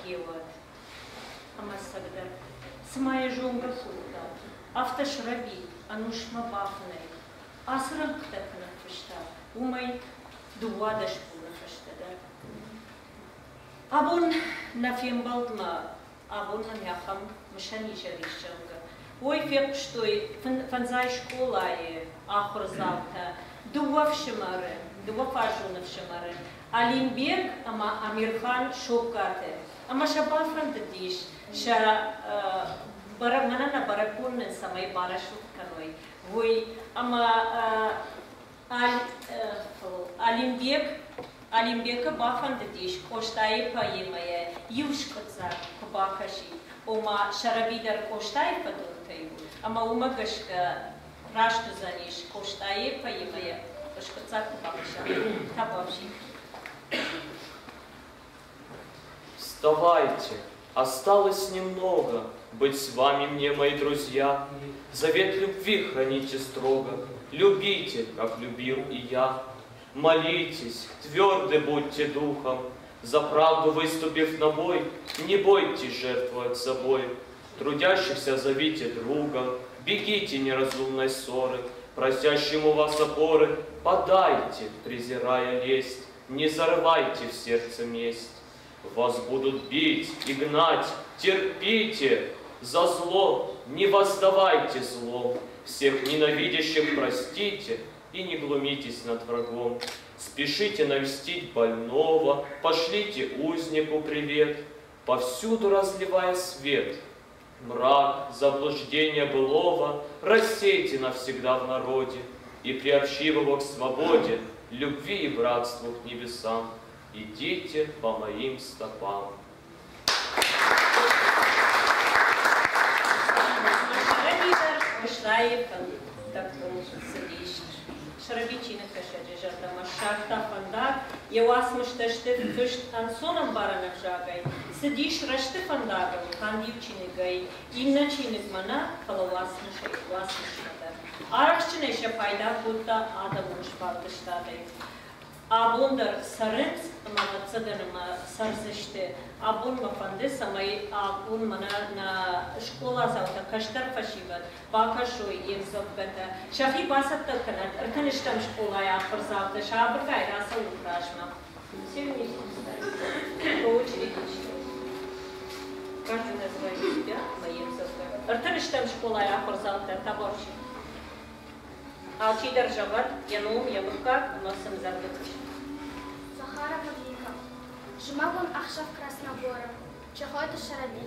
гъеуӕд. Ӕмӕ ӕцӕгдӕр, цыма йӕ зонгӕ кодта, афтӕ срӕби, ӕнусмӕ бафынӕй. Ацы рӕнхъытӕ куы ныффыста, уымӕй 12 боны фӕстӕдӕр. Абон нӕ фембӕлдмӕ, абон нӕм ахӕм мысӕн изӕр ис, зӕгъгӕ, уой фехъуыстой фӕндзай скъолайы ахуырдзаутӕ, дыууӕ фсымӕры, дыууӕ фаззон ӕфсымӕры, Алимбег ӕмӕ Амирхан Соккаты. Ӕмӕ сӕ бафӕндыдис сӕ бӕрӕг, мӕнӕ нӕ бӕрӕгбон нын цӕмӕй барӕсугъд кӕной, уый. Ӕмӕ Алимбег Алимбекы бафӕндыдис Къостайы поэмӕйӕ иу скъуыддзаг куы бакӕсид, ома Сӕрӕби дӕр Къостайы фӕдонтӕй у, ӕмӕ уымӕ гӕсгӕ раст уыдзӕнис Къостайы поэмӕйӕ скъуыддзаг куы бакӕса. Табуафси. Вставайте, осталось немного быть с вами мне, мои друзья. Завет любви храните строго, любите, как любил и я. Молитесь, тверды будьте духом, за правду выступив на бой, не бойтесь жертвовать собой. Трудящихся зовите другом, бегите неразумной ссоры, просящему вас опоры подайте, презирая лесть, не зарывайте в сердце месть. Вас будут бить и гнать, терпите, за зло не воздавайте злом, всех ненавидящих простите и не глумитесь над врагом. Спешите навестить больного, пошлите узнику привет, повсюду разливая свет. Мрак, заблуждение былого рассейте навсегда в народе и приобщив его к свободе, любви и братству к небесам. Идите по моим стопам. Сӕрӕби дӕр Къостайы фӕндӕгтыл цыдис. Сӕрӕби чиныгкӕсӕджы зӕрдӕмӕ ссардта фӕндаг, йӕ уацмыстӕ сты фыст ӕнцонӕмбарӕн ӕвзагӕй. Цыдис рӕзты фӕндагыл канд иу чиныгӕй иннӕ чиныгмӕ нӕ, фӕлӕ уацмысӕй уацмысмӕ дӕр. Арӕхстджынӕй сӕ пайда кодта адӕмон сфӕлдыстадӕй. Абон дӕр цӕрынц ӕмӕ, ӕвӕццӕгӕн, ӕмӕ цӕрдзысты. Абон мӕ фӕнды, цӕмӕй абон мӕнӕ нӕ скъоладзаутӕ, кӕстӕр фӕсивӕд бакӕсой йе мдзӕвгӕтӕ, сӕхи бацӕттӕ кӕнӕд. Ӕртын стӕм скъолайы ахуырдзаутӕ сабыргай рацӕуут размӕ. Все вместе встали. По очереди читать. Каждый называет себя моим ӕмдзӕвгӕ. Ӕртын стӕм скъолайы ахуырдзаутӕ, таборщик. Алчидӕр зӕгъӕд йӕ ном, йӕ мыггаг ӕмӕ цы ӕмдзӕвгӕ фыст. Захарова Вика. Зымӕгон ӕхсӕв Красногоры. Чехойты Сӕрӕби.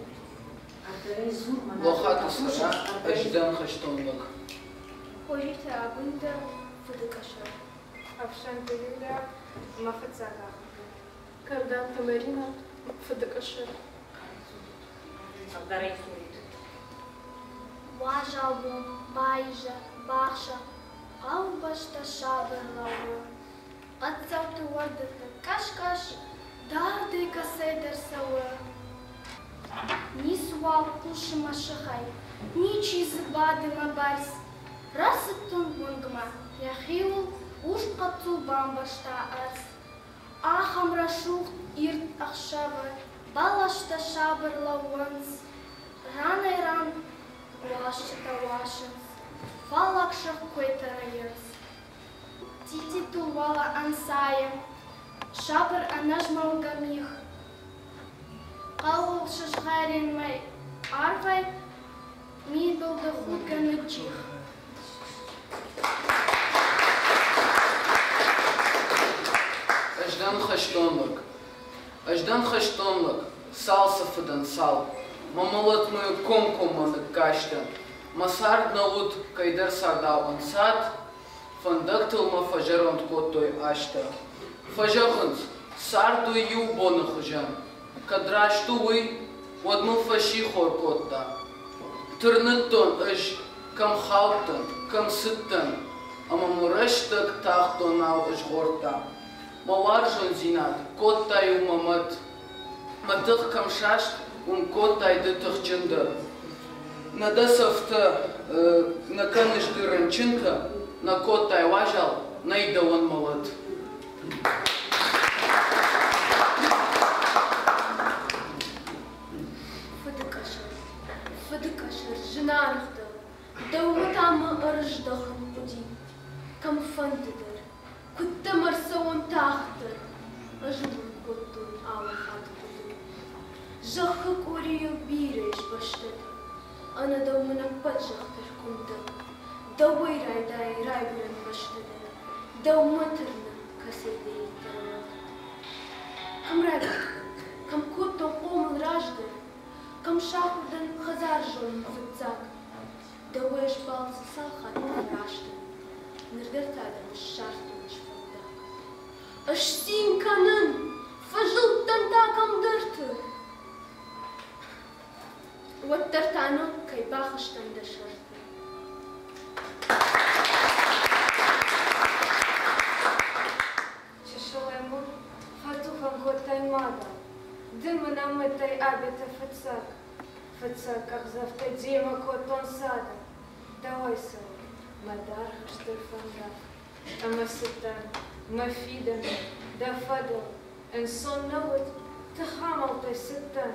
Лохаты Сара, ӕз дӕн хӕстон лӕг. Хозиты Агуындӕ, Фыды къӕсӕр. Ӕфсӕнты Юлия, мӕ фыццаг ахуыргӕнӕг. Карданты Марина, Фыды къӕсӕр. Ӕлдарӕй дзурут. Уазал бон, баизӕр, бахсӕв, хъӕубӕстӕ сабыр лӕууы. Хъӕддзауты уӕрдӕттӕ къӕс-къӕс дардӕй кӕцӕйдӕр цӕуы. Ницыуал хъусы мӕ сыхӕй, ничи дзы бады мӕ бӕрц. Рацыдтӕн уынгмӕ, йӕхиуыл урс хъӕццул бамбӕрзта ӕрдз. Ахӕм рӕсугъд ирд ӕхсӕвы бӕлӕстӕ сабыр лӕууынц, ранӕй-ран уасджытӕ уасынц, фаллаг сырх куыйтӕ рӕйынц. Цъититыл уӕлӕ ӕнцайы сабыр ӕнӕзмӕлгӕ мигъ. Хъӕуыл сызгъӕрин мӕй арвӕй мидбылты худгӕ ныджджих. Ӕз дӕн хӕстон лӕг. Ӕз дӕн хӕстон лӕг, цал цӕфы дӕн, цал. Мӕ мӕлӕтмӕ комкоммӕ ныккастӕн. Мӕ цард нӕ уыд кӕйдӕр цардау ӕнцад, фӕндӕгтыл мӕ фӕзӕронд кодтой азтӕ. Фӕзӕгъынц, цард у иу боны хуызӕн. Кӕд раст у уый, уӕд мыл фӕссихор кодта. Тырныдтон ӕз, кӕм хаудтӕн, кӕм цыдтӕн, ӕмӕ мыл рӕстӕг тагъд донау ызгъордта. Мӕ уарзондзинад кодта-иу мӕ мӕт. Мӕ тых кӕм саст, уым кодтай ды тыхджындӕр. Нӕ дӕ цӕфтӕ нӕ кӕныс ды рынчынтӕ, нӕ кодтай уазал, нӕй дӕуӕн мӕлӕт. Фыды къӕсӕр, фыды къӕсӕр, зынаргъ дӕ, дӕумӕ та мӕ ӕрыздӕхын хъуыди, кӕмфӕнды дӕр, куыд дӕм ӕрцӕуон тагъддӕр, ӕз уымӕн кодтон алы хатт хъуыды. Зӕххы къорийыл бирӕ ис бӕстӕтӕ, ӕнӕ дӕу мын ӕппӕт зӕхх дӕр къуындӕг. Дӕуӕй райдайы райгуырӕн бӕстӕ дӕр, дӕумӕ тырны кӕцӕйдӕриддӕр лӕг. Кӕм райгуырдтӕн, кӕм кодтон хъомыл раздӕр, кӕм сахуыр дӕн хӕдзар зонын фыццаг. Дӕуӕй ӕз балцы цал хатты фӕраст дӕн, ныр дӕр та дӕм ссардтон ӕз фӕндаг. Ӕз цин кӕнын, фӕзылдтӕн та кӕмдӕрты. Уӕддӕр та ног кӕй бахызтӕн дӕ сӕрты. Чысыл ӕмбур фӕдзур. мын амыдтай абетӕ фыццаг. Фыццаг къахдзӕфтӕ демӕ кодтон цады. Дӕуӕй цӕуы мӕ даргъ стыр фӕндаг. Ӕмӕ цыдтӕн мӕ фидӕны дӕ фӕдыл. Ӕнцон нӕ уыд, тыхамӕлттӕй цыдтӕн.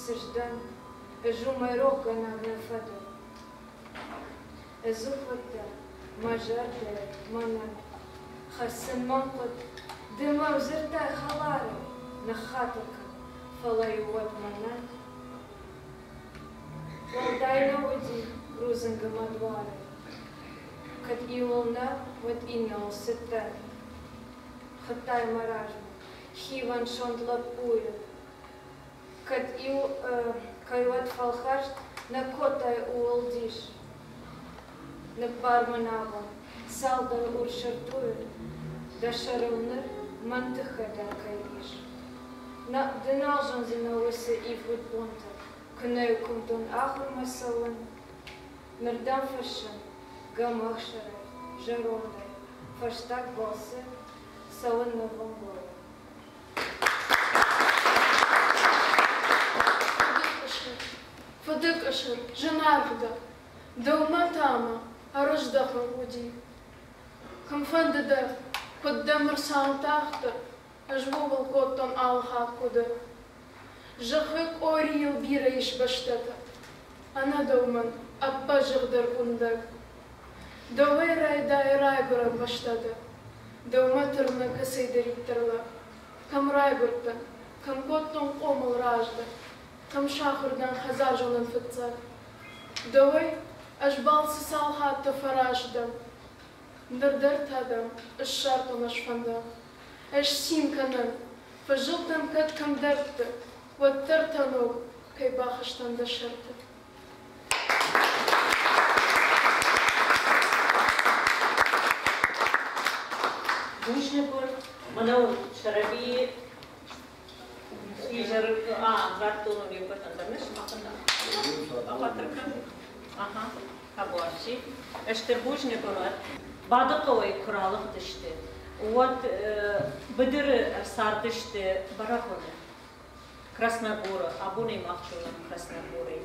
Сыздӕн, ӕз уымӕй рохгӕнӕг нӕ фӕдӕн. Ӕдзух уыдтӕ мӕ зӕрдӕйы мӕнӕн. Хӕссын мӕм хъуыд, ды мӕм дзырдтай хӕларӕй, ныххатыр кӕн, фӕлӕ-иу уӕд мӕнӕн уӕлдай нӕ уыди рудзынгы мӕ дуарӕй. Кӕд иуыл нӕ, уӕд иннӕуыл цыдтӕн. Хуыдтай мӕ размӕ хивӕнд сонт лӕппуйы. Кӕд-иу кӕй уӕд фӕлхӕст нӕ кодтай, ууыл дис. Ныббар мын абон цалдӕр урс ӕрдуйы, дӕ сӕрыл ныр мӕн тыххӕй дӕр кӕй ис. Нӕ, ды нал зондзынӕ уыцы ивгъуыд бонтӕ, куы нӕ-иу куымдтон ахуырмӕ цӕуын. Ныр дӕм фыссын, гӕмӕхсӕрӕй, зӕрондӕй, фӕстаг балцы цӕуын нывонгорӕй. Фыды къӕсӕр, зынаргъ дӕ, дӕумӕ та мӕ ӕрыздӕхын хъуыди. Кӕмфӕнды дӕр, куыд дӕм ӕрцауын тагъддӕр, ӕз ууыл кодтон алы хатт хъуыды. Зӕххы къорийыл бирӕ ис бӕстӕтӕ, ӕнӕ дӕу мӕн ӕппӕт зӕхх дӕр къуындӕг. Дӕуӕй райдайы райгуырӕн бӕстӕ дӕр. Дӕумӕ тырны кӕцӕйдӕриддӕр лӕг. Кӕм райгуырдтӕн, кӕм кодтон хъомыл раздӕр, кӕм сахуыр дӕн хӕдзарзонӕн фыццаг. Дӕуӕй ӕз балцы цал хатты фӕраст дӕн, ныр дӕр та дӕм ыссардтон ӕз фӕндаг. Ӕз цин кӕнын, фӕзылдтӕн кӕд кӕмдӕрты, уӕддӕр та ног кӕй бахызтӕн дӕ сӕрты. Бузныг мӕнӕ Сӕрӕбийы изӕр радтон уын иу пӕтӕн дӕр нӕ сымахӕн бахатыр кӕн. Аха, табуафси. Стыр бузныг уын уӕд. Бадыхъӕуӕй куы ралыгъдысты, уӕд быдыры ӕрцардысты Бӕрӕгъуыны. Красногоры, абонӕй мах зонӕм Красногорӕй.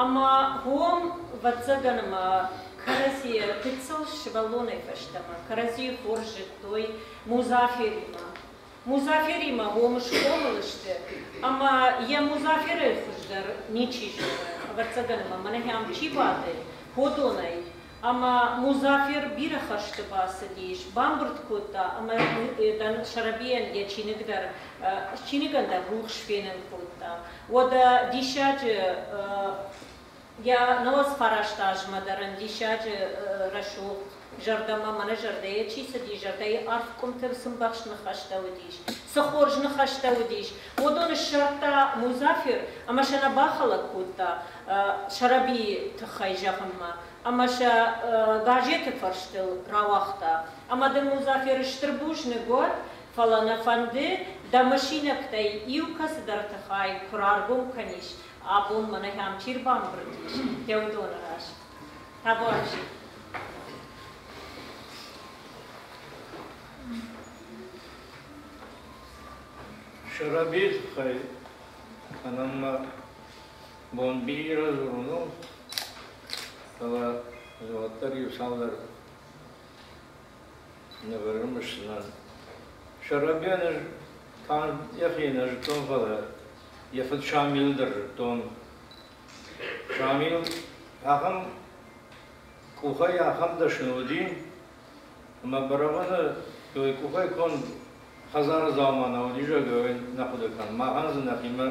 Ӕмӕ уым, ӕвӕццӕгӕн, ӕмӕ кӕрӕдзийы гыццыл сывӕллонӕй фӕстӕмӕ кӕрӕдзийы хорз зыдтой Музаферимӕ. Музаферимӕ уым схъомыл сты, ӕмӕ йӕ Музаферӕй хуыздӕр ничи зоны. Ӕвӕццӕгӕн, ӕмӕ мӕнӕ ам чи бады, уыдонӕй. Ӕмӕ Музафер бирӕ хӕрзты бацыдис, бамбырд кодта ӕмӕ Сӕрӕбийӕн йӕ чиныг дӕр, чиныгӕн дӕр рухс фенын кодта. Уӕдӕ диссаджы йӕ 99 азмӕ дӕр ын диссаджы рӕсугъд зӕрдӕмӕ, мӕнӕ зӕрдӕйӕ чи цыди, зӕрдӕйы арф къуымты цы мбӕхст ныхӕстӕ уыдис, цы хорз ныхӕстӕ уыдис, уыдон ссардта Музафер ӕмӕ сӕ нӕ бахӕлӕг кодта Сӕрӕбийы тыххӕй зӕгъынмӕ ӕмӕ сӕ газеты фӕрстыл рауагъта. Ӕмӕ дын Музафер стыр бузныг уӕд, фӕлӕ нӕ фӕнды дӕ мысинӕгтӕй иу кӕцыдӕрты хай куы раргом кӕнис, абон мӕнӕ ам чи рбамбырд ис, дӕ уыдоны раз. Табуафси. Сӕрӕбийы тыххӕй мӕнӕн бон бирӕ дзурын у, фӕлӕ уӕддӕр иу цалдӕр нывы ӕрымысдзынӕн. Сӕрӕбийӕн ӕз канд йӕхи нӕ зыдтон, фӕлӕ йӕ фыд Шамилы дӕр зыдтон. Шамил ахӕм къухӕй ахӕм дӕсны уыди, ӕмӕ бӕрӕгбоны той къухӕй конд хӕдзары дзаума нӕ уыди, зӕгъгӕ, нӕ хъуыды кӕн. Махӕн дзы нӕхимӕ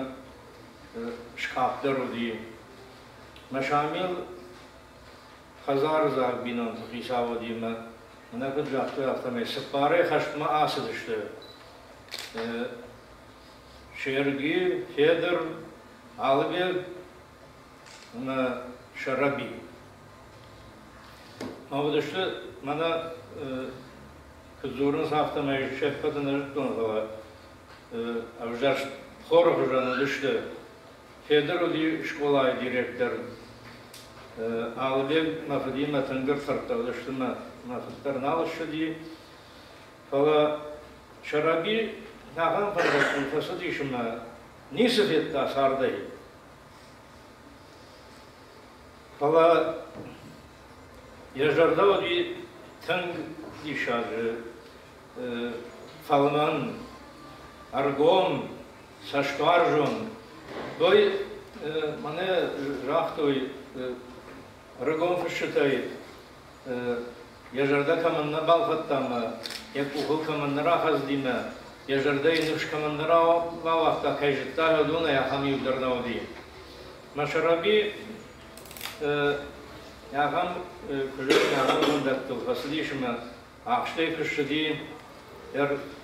скъапп дӕр уыди. Мӕ Шамил хӕдзарыдзаг бинонты хицау уыди мӕ мӕнӕ куыд загътой, афтӕмӕй цыппарӕй хӕстмӕ ацыдысты. Серги, Федыр, Алыбег ӕмӕ Сӕрӕби. Ма уыдысты, мӕнӕ куыд дзурынц, афтӕмӕй се ппӕты нӕ зыдтон, фӕлӕ ӕвзӕрст хоры хуызӕн уыдысты. Федыр уыди скъолайы директор. Алыбег мӕ фыдимӕ тынг ӕрцӕрдтӕ уыдысты, мӕ фыд дӕр нал ссыди. Фӕлӕ Сӕрӕби ахӕм фӕндӕгтыл фӕцыдис ӕмӕ. Ницы федта цардӕй. Фӕлӕ йӕ зӕрдӕ уыди тынг диссаджы фӕлмӕн, ӕргом, цӕстуарзон. Той мӕнӕ загътой ӕрыгон фысджытӕй йӕ зӕрдӕ кӕмӕн нӕ балхӕдта ӕмӕ йӕ къухыл кӕмӕн нӕ рахӕцыди мӕ йӕ зӕрдӕйы ныфс кӕмӕн нӕ рауагъта, кӕй зыдта, уыдонӕй ахӕм иу дӕр нӕ уыди. Мӕ Сӕрӕби ахӕм куы зӕгъын, ахӕм фӕндӕгтыл фӕцыдис ӕмӕ ахстӕй куы ссыди,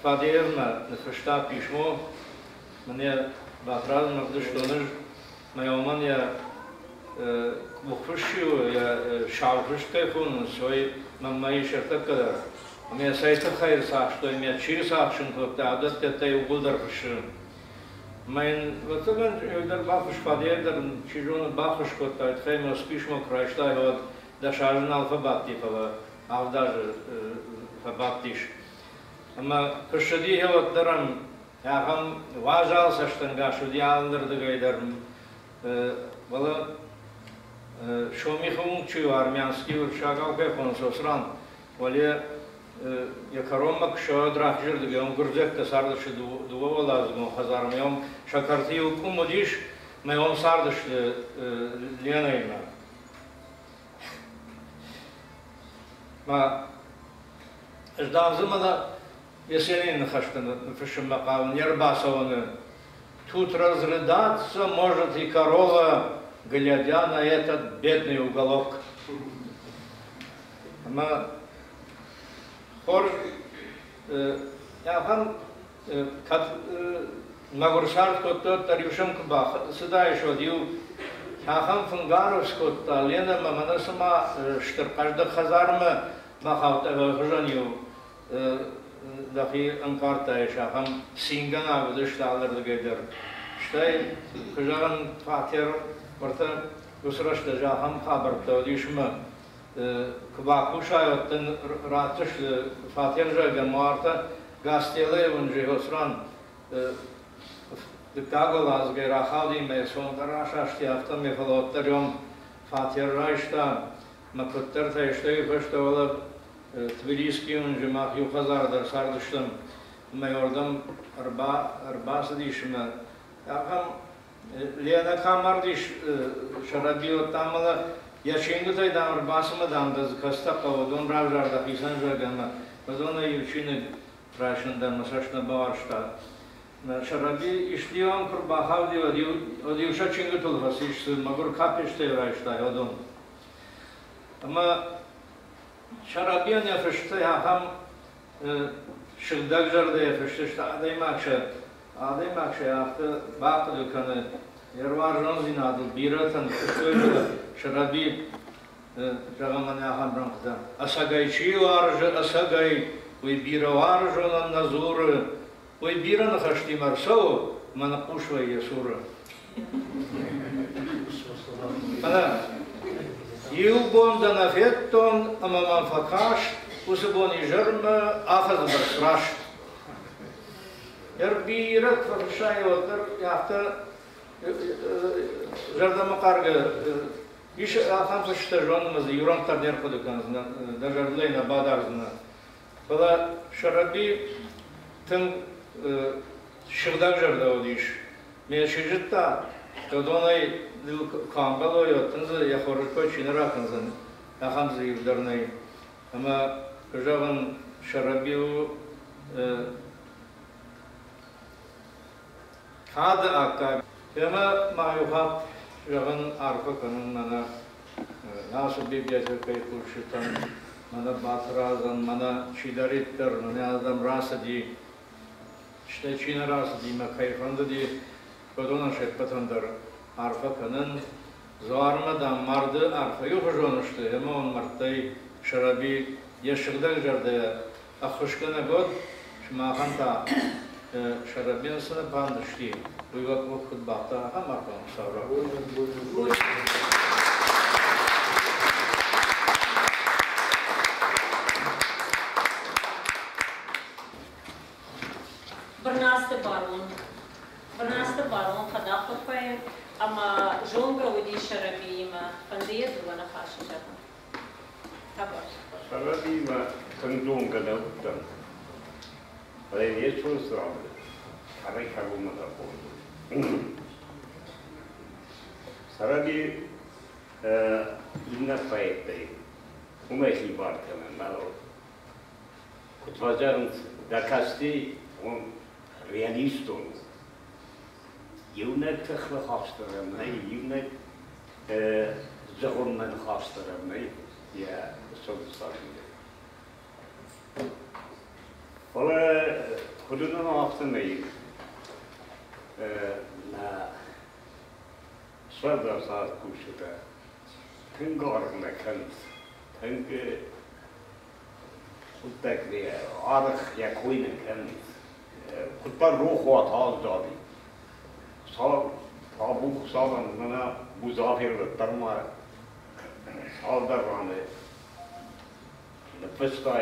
Фадеевмӕ ныффыста писмо, мын йӕ Батрадзмӕ ӕвдыстон ӕз, мӕ уымӕн йӕ къухфыст у, йӕ сау фыст кӕй хонынц, уый мӕнмӕ ис ӕртӕккӕ дӕр. Ӕмӕ йӕ цӕй тыххӕй ӕрцахстой, ӕмӕ чи ӕрцахсын кодта, уыдӕттӕ иууылдӕр фыссы. Мӕ йын, ӕвӕццӕгӕн, дӕр баххуыс Фадеев дӕр ын, чи зоны, баххуыс кодта, тыххӕй мӕ писмо куы райстай, уӕд 10 азы нал фӕбадти, фӕлӕ 7 азы фӕбадтис. Ӕмӕ фыссыди уӕддӕр ӕм ахӕм уазал цӕстӕнгас уыди алырдыгӕй дӕр. Фӕлӕ Сомихы уынг чи у, армянский уырыссагау кӕй хонынц, уыцы ран, уӕле йӕ кӕронмӕ куы ссӕуӕд рахизырдыгӕй, уым гуырдзиӕгтӕ цардысты дыууӕуӕладзыгон хӕдзармӕ, уым сӕ кӕрты иу къуым уыдис, мӕ уым цардысты Ленӕимӕ. Мӕ ӕз дам дзы мӕнӕ Есенины ныхӕстӕ ныффыссынмӕ хъавын не рбацӕуӕны. Тут разрыдаться может и корова, глядя на этот бедный уголок. Ӕмӕ хорз ахӕм кӕд мӕгуыр цард кодта, уӕддӕр иу сӕм куы бацыдаис, уӕд-иу ахӕм фынгаров скодта Ленӕмӕ, мӕнӕ цыма стыр хъӕздыг хӕдзармӕ бахаудта, хуызӕн-иу дӕхи ӕнкъардтаис, ахӕм цингӕнӕг уыдысты алырдыгӕй дӕр. Стӕй, куы зӕгъын, фатер уӕртӕ уыцы рӕстӕджы ахӕм хабӕрттӕ уыдис ӕмӕ куы бакусай, уӕд дын ратдзысты фатер, зӕгъгӕ, ма уӕртӕ Гастеллойы уынджы Йосран дыккаг уӕладзыгӕй рахауди мӕ цонг дӕр асасти, афтӕмӕй, фӕлӕ уӕддӕр ӕм фатер райста. Мӕ куыддӕртӕй стӕй фӕстӕ уӕлӕ Тбилисскийы уынджы мах иу хӕдзары дӕр цардыстӕм ӕмӕ уырдӕм ӕрбацыдис ӕмӕ ахӕм Ленӕ кӕм мардис Сӕрӕби, уӕд ӕмӕ йӕ чингуытӕй дам ӕрбацымӕ дам дӕ дзы кӕцытӕ хъӕуы, уыдон равзар дӕхицӕн, зӕгъгӕ, ӕмӕ уыдонӕй иу чиныг райсын дӕр мӕ цӕст нӕ бауарзта. Сӕрӕби истиуӕм куы рбахауди, уӕд-иу сӕ чингуытыл фӕцис, цы мӕгуыр капечтӕй райстай, уыдон. Ӕмӕ Сӕрӕбийӕн йӕ фыстӕй ахӕм сыгъдӕгзӕрдӕйӕ фыст сты, адӕймаг сӕ адӕймаг сӕ афтӕ бахъуыды кӕны, йе руарзондзинадыл бирӕтӕн фыстой, фӕлӕ Сӕрӕби, зӕгъӕм, мӕнӕ ахӕм рӕнхъытӕ. Ӕцӕгӕй чи уарзы, ӕцӕгӕй, уый бирӕ уарзонӕн нӕ дзуры, уый бирӕ ныхӕстимӕ ӕрцӕуы, мӕ ныхъхъус вӕййы цуры. Фӕлӕ иу бон дӕ нӕ федтон ӕмӕ мӕм фӕкаст, уыцы бон изӕрмӕ афӕдзы бӕрц раст. Ӕрбирӕ фӕфысай, уӕддӕр афтӕ зӕрдӕмӕхъаргӕ ис ахӕм фыстӕ зонын ӕмӕ дзы иу ран дӕр не рхъуыды кӕндзынӕ, дӕ зӕрдылӕй нӕ бадардзынӕ. Фӕлӕ Сӕрӕби тынг сыгъдӕгзӕрдӕ уыдис. Ме чи зыдта, уыдонӕй куы амбӕлой, уӕд ын дзы йӕ хорзы кой чи нӕ ракӕндзӕн, ахӕм дзы иу дӕр нӕй. Ӕмӕ, куы зӕгъын, Сӕрӕби у кады аккаг. Ӕмӕ ма иу хатт, зӕгъын, арфӕ кӕнын мӕнӕ ацы библиотекӕйы кусджытӕн, мӕнӕ Батрадзӕн, мӕнӕ чидӕриддӕр, мӕнӕ адӕм рацыди, стӕй чи нӕ рацыди мӕ кӕй фӕндыди, уыдонӕн се ппӕтӕн дӕр арфӕ кӕнын. Дзуармӕ, дам, марды арфӕ иухуызон сты, ӕмӕ уын мӕрдтӕй Сӕрӕби йӕ сыгъдӕг зӕрдӕйӕ ӕххуысгӕнӕг уӕд, сымахӕн та Сӕрӕбийӕн цы нӕ бантысти, уый уӕ къух куыд бафта, ахӕм арфӕ Хуыцау ракӕнӕд. Бырнацты барон. Бырнацты барон. Зонгӕ уыди Сӕрӕбиимӕ, фӕнды йӕ дыууӕ ныхасы зӕгъын. Табуафси. Сӕрӕбиимӕ тынг зонгӕ нӕ уыдтӕн, фӕлӕ йын йе сфӕлдыстады кӕрӕй-кӕронмӕ дӕр хорз уыд. Сӕрӕби иннӕ поэттӕй уымӕй хибар кӕнӕн нал уыд. Куыд фӕзӕгъынц, дӕ касти он реалистон у. Иунӕг тыхныхас дӕр ӕм нӕй, иунӕг зӕгъонмӕ ныхас дӕр ӕм нӕй йӕ сфӕлдыстады мидӕг. Фӕлӕ куыд уынӕм, афтӕмӕй нӕ сӕрдар кусджытӕ тынг аргъ нӕ кӕнынц, тынг хъуыддаг аргъ йӕ кой нӕ кӕнынц. Куыддӕр рохуат аззади. Табу Хуыцауӕн, мӕнӕ Музафер дӕр ма цалдӕр раны ныффыста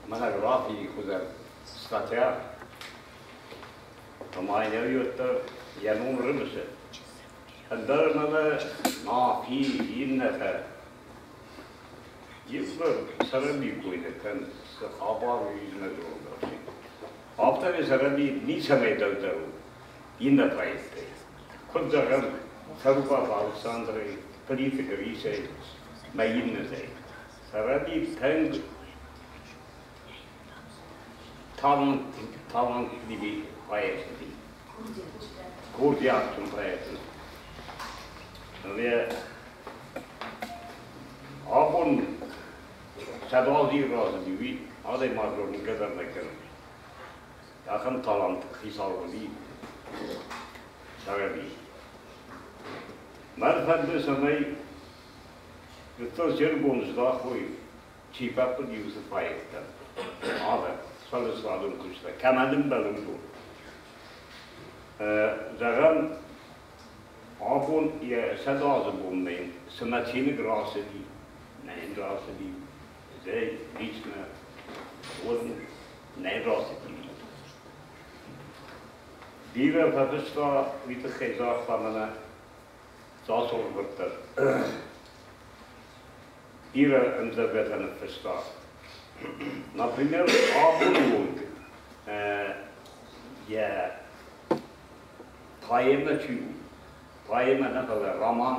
монографийы хуызӕн статья. Ӕмӕ йӕ уӕддӕр йӕ ном рымысы. Ӕндӕр мӕнӕ Нафи, иннӕтӕ. Иугӕр Сӕрӕби кой нӕ кӕны, цы хабар у иннӕ зонгӕ. Афтӕмӕй Сӕрӕби ницӕмӕй дӕлдӕр у иннӕ поэттӕй. Куыд зӕгъӕм, Цӕрукъаты Алыксандрӕй, Плиты Грисӕй мӕ иннӕтӕй. Сӕрӕби тынг талантливый поэт уыди. Курдиатджын поэт. Абон сӕдӕ разыди, уый адӕймаг зонгӕ дӕр нӕ кӕны. Ахӕм талант хицау уыди Сӕрӕби. Мӕн фӕнды, цӕмӕй гыццыл се ргом здахой, чи фӕхъуыди, уыцы поэттӕн. Адӕм, сфӕлдыстадон куыстӕ, кӕмӕн ӕмбӕлы, уыдон. Зӕгъӕм, абон йӕ 100 азы бонмӕ йын цымӕ чиныг рацыди, нӕ йын рацыди, зӕй, лично, уӕд нӕ рацыди. Бирӕ фӕфыста, уый тыххӕй загъта мӕнӕ Дзасохы-фырт дӕр. Бирӕ ӕмдзӕвгӕтӕ ныффыста. Например, абоны онг йӕ поэмӕ чи у, поэмӕ нӕ, фӕлӕ роман,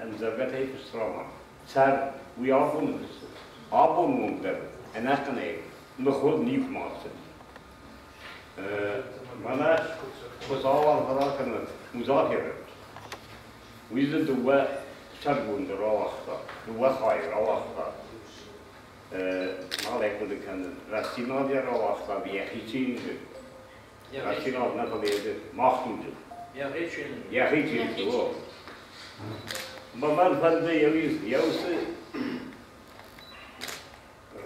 ӕмдзӕвгӕтӕй фыст роман. Цӕр, уый абоны фыссы. Абоны онг дӕр ӕнӕхъӕнӕй мыхуыр никуы ма ӕрцыди. Мӕнӕ Хуыцау арфӕ ракӕнӕд Музаферы. Уый дзы дыууӕ сӕргонды рауагъта, дыууӕ хайы рауагъта. Нал ӕй хъуыды кӕнын. Рӕстдзинад йӕ рауагъта йӕхи чиныджы. Рӕстдзинад нӕ, фӕлӕ йӕ мах дуджы. Йӕхи чиныджы. Йӕхи чиныджы, о. Мӕн фӕнды йӕ уыцы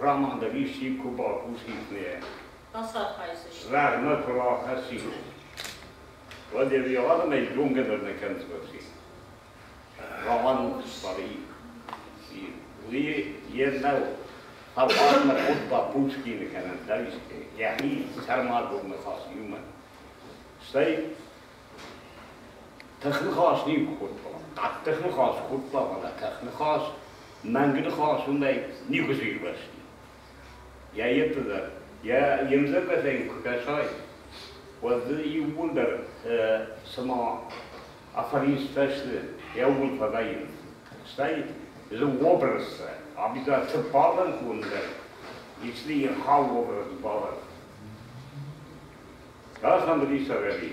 роман дӕр исчи куы бакусид нӕ. Рӕгъмӕ куы рахӕссид, уӕд йӕ адӕмӕй зонгӕ дӕр нӕ кӕндзӕн. Роман фӕлӕ уый йе нӕу фӕлвармӕ кодта Пушкины кӕнӕ йӕхи сӕрмагонд ныхас иумӕ. Стӕй тыхныхас никуы кодта. Хъӕддых ныхас кодта, фӕлӕ тыхныхас, мӕнг ныхас уымӕй никуы сирвӕзти. Йӕ йедты дӕр, йӕ йе мдзӕвгӕтӕ йын куы кӕсай, уӕд дзы иууылдӕр цыма афористтӕ сты, йӕ ууыл фӕвӕййынц. Стӕй дзы образтӕ, обязательно цыппаррӕнхъон дӕр если егъау образ бавӕрд. Ахӕм уыди Сӕрӕби.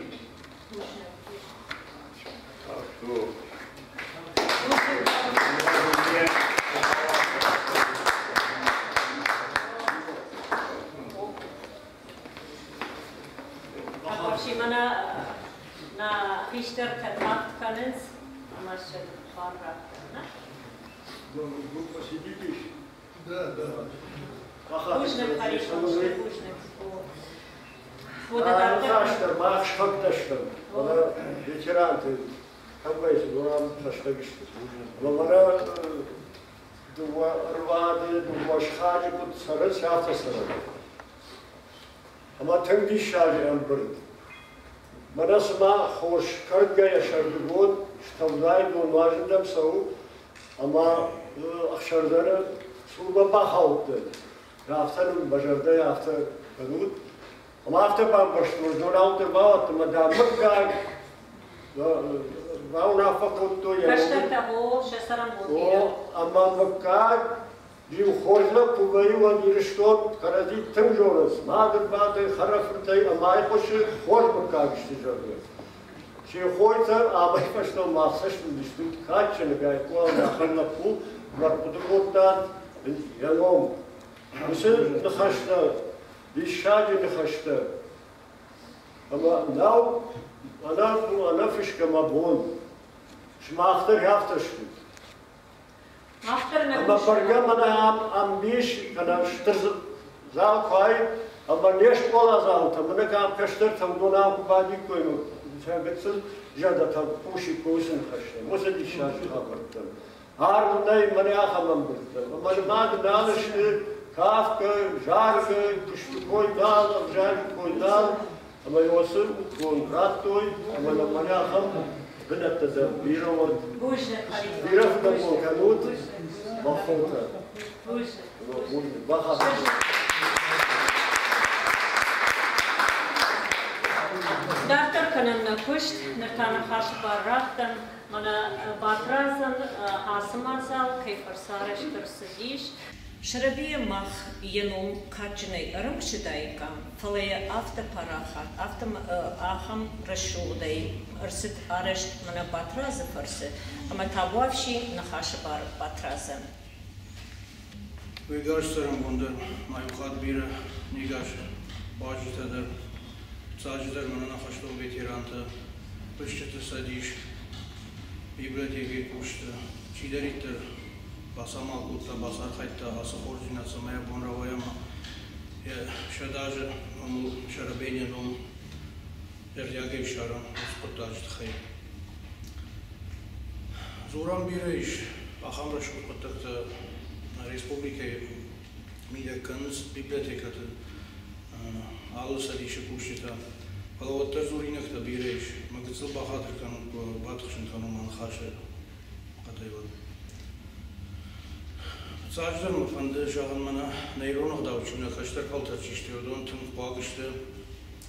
Так что Вообще мӕнӕ нӕ хистӕртӕ тагъд кӕнынц ӕмӕ сӕ бар раттӕм, нӕ? Вы посидите? Да, да. Бузныг, Харитон, бузныг. Ныхас мах сфӕгтӕ стӕм, фӕлӕ ветеранты кӕмгӕй ам хӕстӕг сты. Ӕмӕ мӕнӕ дыууӕ ӕрвады, дыууӕ сыхаджы куыд цӕрынц, афтӕ цӕрӕм. Ӕмӕ тынг диссаджы ӕмбырд. Мӕнӕ цыма хорз кӕрдгӕйӕ сӕрдыгон стӕвдӕй дон нуазындӕм цӕуы, ӕмӕ ӕхсӕрдзӕны цурмӕ бахаудтӕн. Афтӕ нын мӕ зӕрдӕйы афтӕ кӕнут. Ӕмӕ афтӕ бамбӕрстон, донау дӕр бауадтӕн ӕмӕ дӕ мыггаг бауынаффӕ кодтой. Кӕстӕртӕ, о, сӕ цӕрӕнбон бирӕ. О, ӕмӕ мыггаг иу хорз лӕппу вӕййы, уӕд Ирыстон кӕрӕдзи тынг зонынц, мады рвадӕй, хӕрӕфыртӕй ӕмӕ айхъуысы хорз мыггаг сты, зӕгъгӕ. Чехойтӕ амӕй фӕстӕмӕ мах цӕст уыдыстут кадджыныгай ахӕм лӕппу, ӕрхъуыды кодтат йӕ ном. Уыцы ныхӕстӕ, диссаджы ныхӕстӕ. Ӕмӕ нӕу ӕнӕфысгӕ мӕ бон. Сымах дӕр афтӕ стут. Ӕмӕ бӕргӕ мӕнӕ ам ӕмбис кӕнӕ стыр зал куы ай, ӕмӕ не скъоладзаутӕ, мӕнӕ кӕм кӕстӕртӕ, уыдон ам куы бадиккой, сӕ гыццыл зӕрдӕтӕ хъусиккой уыцы ныхӕстӕм, уыцы диссаджы хабӕрттӕм. Арв нӕй мӕнӕ ахӕм ӕмбырдтӕ. Ӕмӕ нымад нал сты кафгӕ, заргӕ, куысты кой нал, ӕвзаджы кой нал. Ӕмӕ уыцы бон радтой, ӕмӕ нӕ мӕнӕ ахӕм бынӕттӕ дӕр бирӕ уӕд. Бирӕ фыдӕбон кӕнут, мӕ хотӕ. Бахатыр. Дарддӕр кӕнӕм нӕ куыст. Ныр та ныхасы бар раттӕм мӕнӕ Батрадзӕн ацы мадзал кӕй фӕрцы арӕзт ӕрцыдис. Сӕрӕбийӕ мах йӕ ном кадджынӕй ӕрымысыдаиккам, фӕлӕ йӕ афтӕ парахат, афтӕ ахӕм рӕсугъдӕй ӕрцыд арӕзт мӕнӕ Батрадзы фӕрцы, ӕмӕ табуафси ныхасы бар Батрадзӕн. Уе гас цӕрӕнбон дӕр ма иу хатт бирӕ не гас уазджытӕ дӕр, фыццаджыдӕр мӕнӕ нӕ хӕстон ветерантӕ, фысджыты цӕдис, библиотекӕйы кусджытӕ, чидӕриддӕр бацамал кодта, бацархайдта ацы хорздзинад, цӕмӕй абон рауайа ӕмӕ йӕ 100 азы номыл Сӕрӕбейы ном зӕрдиагӕй ссарӕм уыцы хъуыддаджы тыххӕй. Дзурӕн бирӕ ис ахӕм рӕсугъд хъуыддӕгтӕ нӕ республикӕйы мидӕг кӕнынц библиотекӕты алы цӕдисы кусджытӕ. Фӕлӕ уӕддӕр дзуринӕгтӕ бирӕ ис. Мӕ гыццыл бахатыр кӕнут, батыхсын кӕнон мӕ ныхасы хъӕдӕй уӕд. Фыццаджыдӕр мӕ фӕнды зӕгъын мӕнӕ нӕ ирон ӕгъдау чи нӕ кӕстӕр фӕлтӕр чи сты, уыдон тынг хъуаг сты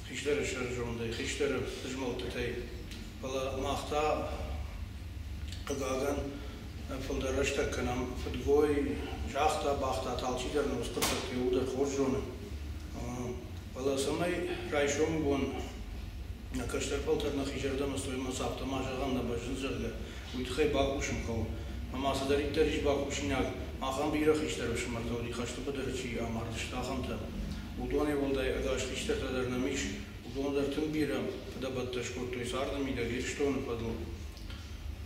хистӕры сӕрзондӕй, хистӕры змӕлдтытӕй. Фӕлӕ мах та, хъыгагӕн, фылдӕр рӕстӕг кӕнӕм фыдгой, загъта, багъта, алчидӕр нӕ уыцы хъуыддӕгты иууылдӕр хорз зоны. Фӕлӕ цӕмӕй райсомы бон нӕ кӕстӕр фӕлтӕр нӕхи зӕрдӕмӕ цой ӕмӕ афтӕ ма зӕгъӕм, нӕ бӕззынц, зӕгъгӕ, уый тыххӕй бакусын хъӕуы. Ӕмӕ цыдӕриддӕр ис бакусинаг, ахӕм бирӕ хистӕр ӕфсымӕртӕ уыди, хӕсты быдыры чи амардысты, ахӕмтӕ. Уыдонӕй уӕлдай ӕгас хистӕртӕ дӕр нӕм ис, уыдон дӕр тынг бирӕ фыдӕбӕттӕ скодтой царды мидӕг Ирыстоны фӕдыл.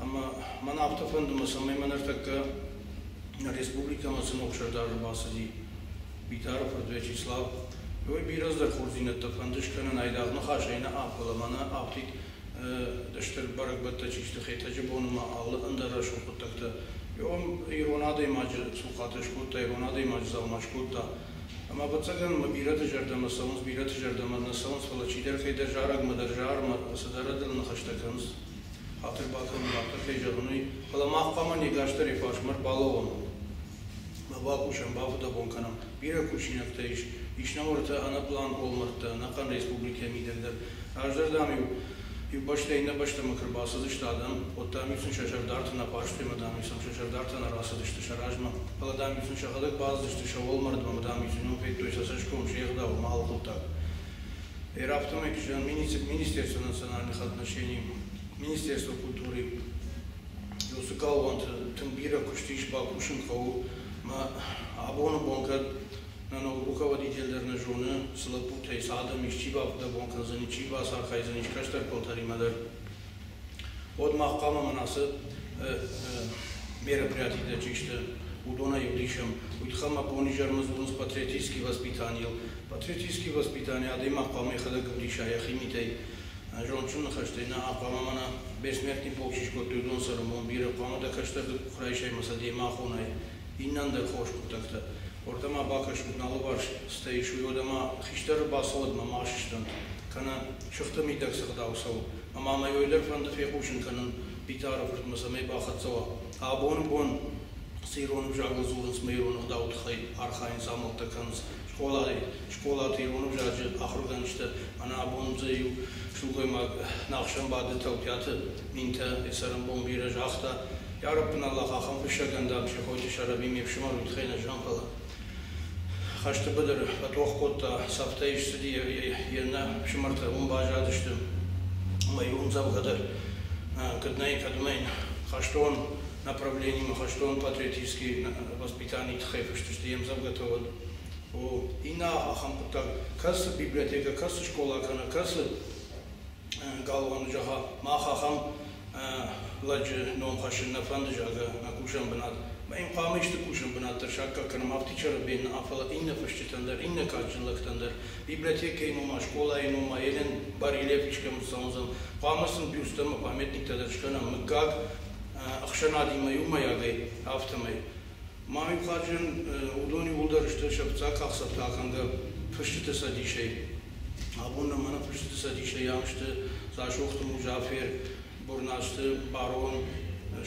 Ӕмӕ мӕн афтӕ фӕнды, мӕ цӕмӕй мӕ ныртӕккӕ нӕ республикӕмӕ цы ног сӕрдар ӕрбацыди, Битары-фырт Вячеслав, уый бирӕ цыдӕр хорздзинӕдтӕ фӕнды скӕнын айдагъ ныхасӕй нӕ, фӕлӕ мӕнӕ афтид стыр бӕрӕгбӕттӕ чи сты Хетӕджы боны ма алы ӕндӕр рӕсугъд хъуыддӕгтӕ. Ирон адӕймаджы цухъатӕ скодта, ирон адӕймаджы дзаума скодта. Ӕмӕ, ӕвӕццӕгӕн, мӕ бирӕты зӕрдӕмӕ цӕуынц, бирӕты зӕрдӕмӕ нӕ цӕуынц, фӕлӕ чидӕр кӕйдӕр зарӕгмӕ дӕр зармӕ цыдӕр ӕдылы ныхӕстӕ кӕнынц. Хатыр бакӕнын, афтӕ кӕй зӕгъын, уый. Фӕлӕ мах хъуамӕ не гас дӕр йӕ фарсмӕ ӕрбалӕууӕм. Ма бакусӕм, бафыдӕбон кӕнӕм. Бирӕ кусинӕгтӕ ис. Ис нӕм ӕртӕ ӕнӕпълан уӕлмӕрдтӕ ӕнӕхъӕн республикӕйы мидӕг дӕр. Раздӕр, дам-иу иу бӕстӕ иннӕ бӕстӕмӕ куы ӕрбацыдысты адӕм, уӕд, дам-иу сын сӕ сӕрдартӕ нӕ фарстой ӕмӕ, дам-иу сӕм сӕ сӕрдартӕ нӕ рацыдысты сӕ размӕ. Фӕлӕ, дам-иу сын сӕхӕдӕг бацыдысты сӕ уӕлмӕрдмӕ ӕмӕ, дам-иу сын уым федтой сӕ цӕсгом, се гъдау ӕмӕ алы хъуыддаг. Афтӕмӕй Министерство национальных отношений, Министерство культуры уыцы галуанты тынг бирӕ куыст ис, бакусын хъӕуы. Мӕ абоны бон кӕд нӕ ног руководитель дӕр нӕ зоны, цы лӕппутӕй, цы адӕм ис, чи бафыдӕбон кӕндзӕни, чи бацархайдзӕнис кӕстӕр фӕлтӕримӕ дӕр, уӕд мах хъуамӕ мӕн ацы мероприятитӕ чи сты, уыдонӕй ӕвдисӕм. Уый тыххӕй ма бонизӕрмӕ дзурынц патриотический воспитанийыл. Патриотический воспитание адӕймаг хъуамӕ йӕхӕдӕг ӕвдиса йӕхи митӕй, зондджын ныхӕстӕй нӕ, хъуамӕ мӕнӕ бессмертный полк чи скодтой, уыдон цӕрӕнбон бирӕ, хъуамӕ дӕ кӕстӕрты къух райсай ӕмӕ сӕ демӕ ахонай иннӕ ӕндӕр хорз хъуыддӕгтӕ. Уӕртӕ ма бакӕсут, нӕ алыварс цытӕ ис, уый уӕдӕ ма хистӕры бацӕуӕд ӕмӕ ма сыстӕнт. кӕнӕ сыхты мидӕг цы гъдау цӕуы. Ӕмӕ мӕ уый дӕр фӕнды фехъусын кӕнын Битары-фыртмӕ, цӕмӕй бахӕццӕ уа. Абоны бон цы ирон ӕвзагыл дзурынц мӕ ирон ӕгъдауы тыххӕй архайынц, амӕлттӕ кӕнынц скъолайы, скъолаты ирон ӕвзаджы ахуыргӕнджытӕ. Мӕнӕ абон дзы иу сылгоймаг нӕ ӕхсӕн бады Таутиаты Минтӕ, йӕ цӕрӕнбон бирӕ загъта. Йарӕппын Аллах, ахӕм фыссӕгӕн, дам, Чехойты Сӕрӕби ме фсымӕр уый тыххӕй нӕ зӕгъын, фӕлӕ хӕсты быдыры фӕтох кодта, цӕфтӕй ссыди йе ннӕ фсымӕртӕ уым баззадысты. Ӕмӕ иу ӕмдзӕвгӕ дӕр кӕд нӕй, кӕд мӕ хӕстон направлениимӕ, хӕстон патриотический воспитанийы тыххӕй фыст сты йе мдзӕвгӕтӕ, уӕд о, иннӕ ахӕм хъуыддаг, кӕцы библиотекӕ, кӕцы скъола кӕнӕ кӕцы галуаны, зӕгъа, мах ахӕм лӕджы ном хӕссын нӕ фӕнды, зӕгъгӕ, нӕ кусӕн бынат. Мӕ йын хъуамӕ исты кусӕн бынат дӕр саккаг кӕнӕм афтичеры бен, фӕлӕ иннӕ фысджытӕн дӕр, иннӕ кадджын лӕгтӕн дӕр, библиотекӕйы нома, скъолайы нома, Елен барельеф искӕм цӕудзӕн. Хъуамӕ сын бюсттӕ ӕмӕ памятниктӕ дӕр скӕнӕм мыггаг ӕхсӕнадимӕ иумӕйагӕй, афтӕмӕй. Мамиухаджын уыдон иууылдӕр сты сӕ фыццаг къахдзӕфтӕ акӕнгӕ фысджыты цӕдисӕй. Абон нӕ мӕнӕ фысджыты цӕдисӕй ам сты Дзасохты Музафер, Бурнасты Барон,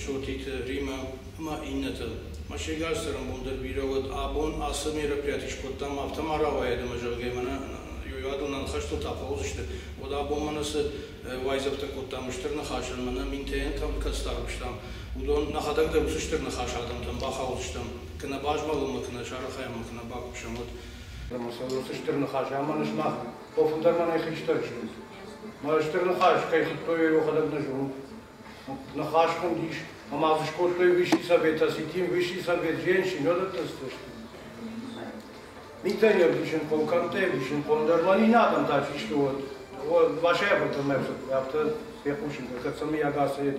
Сотиты Римӕ ӕмӕ иннӕтӕ. Мӕ сегас цӕрӕнбон дӕр бирӕ уӕд. Абон ацы мероприяти скодтам, афтӕ ма рауайӕд ӕмӕ, зӕгъгӕ, мӕнӕ иуадон нӕ ныхӕстыл та фӕуыдзысты, уӕд абон мӕнӕ цы уайдзӕфтӕ кодтам стыр ныхасӕн, мӕнӕ Минтӕйӕн кӕм кӕцытӕ арвыстам, уыдон нӕхӕдӕг дӕр уыцы стыр ныхас адӕмтӕм бахаудзыстӕм, кӕнӕ базмӕлынмӕ, кӕнӕ сарахайынмӕ, кӕнӕ бакусӕм, уӕд. Ӕмӕ сӕ уыцы стыр ныхас амоныс мах, о, фылдӕр мӕнӕй хистӕр стут. Мӕ стыр ныхас кӕй хуыдтой, уый уӕхӕдӕг нӕ зонут. Ныхас хуындис, ӕмӕ дзы скодтой Высший совет осетин, Высший совет женщин, уыдӕттӕ сты. Митӕ не вдисын хъӕуы, кӕмттӕ ӕвдисын хъӕуы, ӕндӕр мӕ иннӕ адӕм та чи сты, уӕд Васӕйы фыртӕн афтӕ фехъусын кӕн, кӕд сӕм ӕгасӕй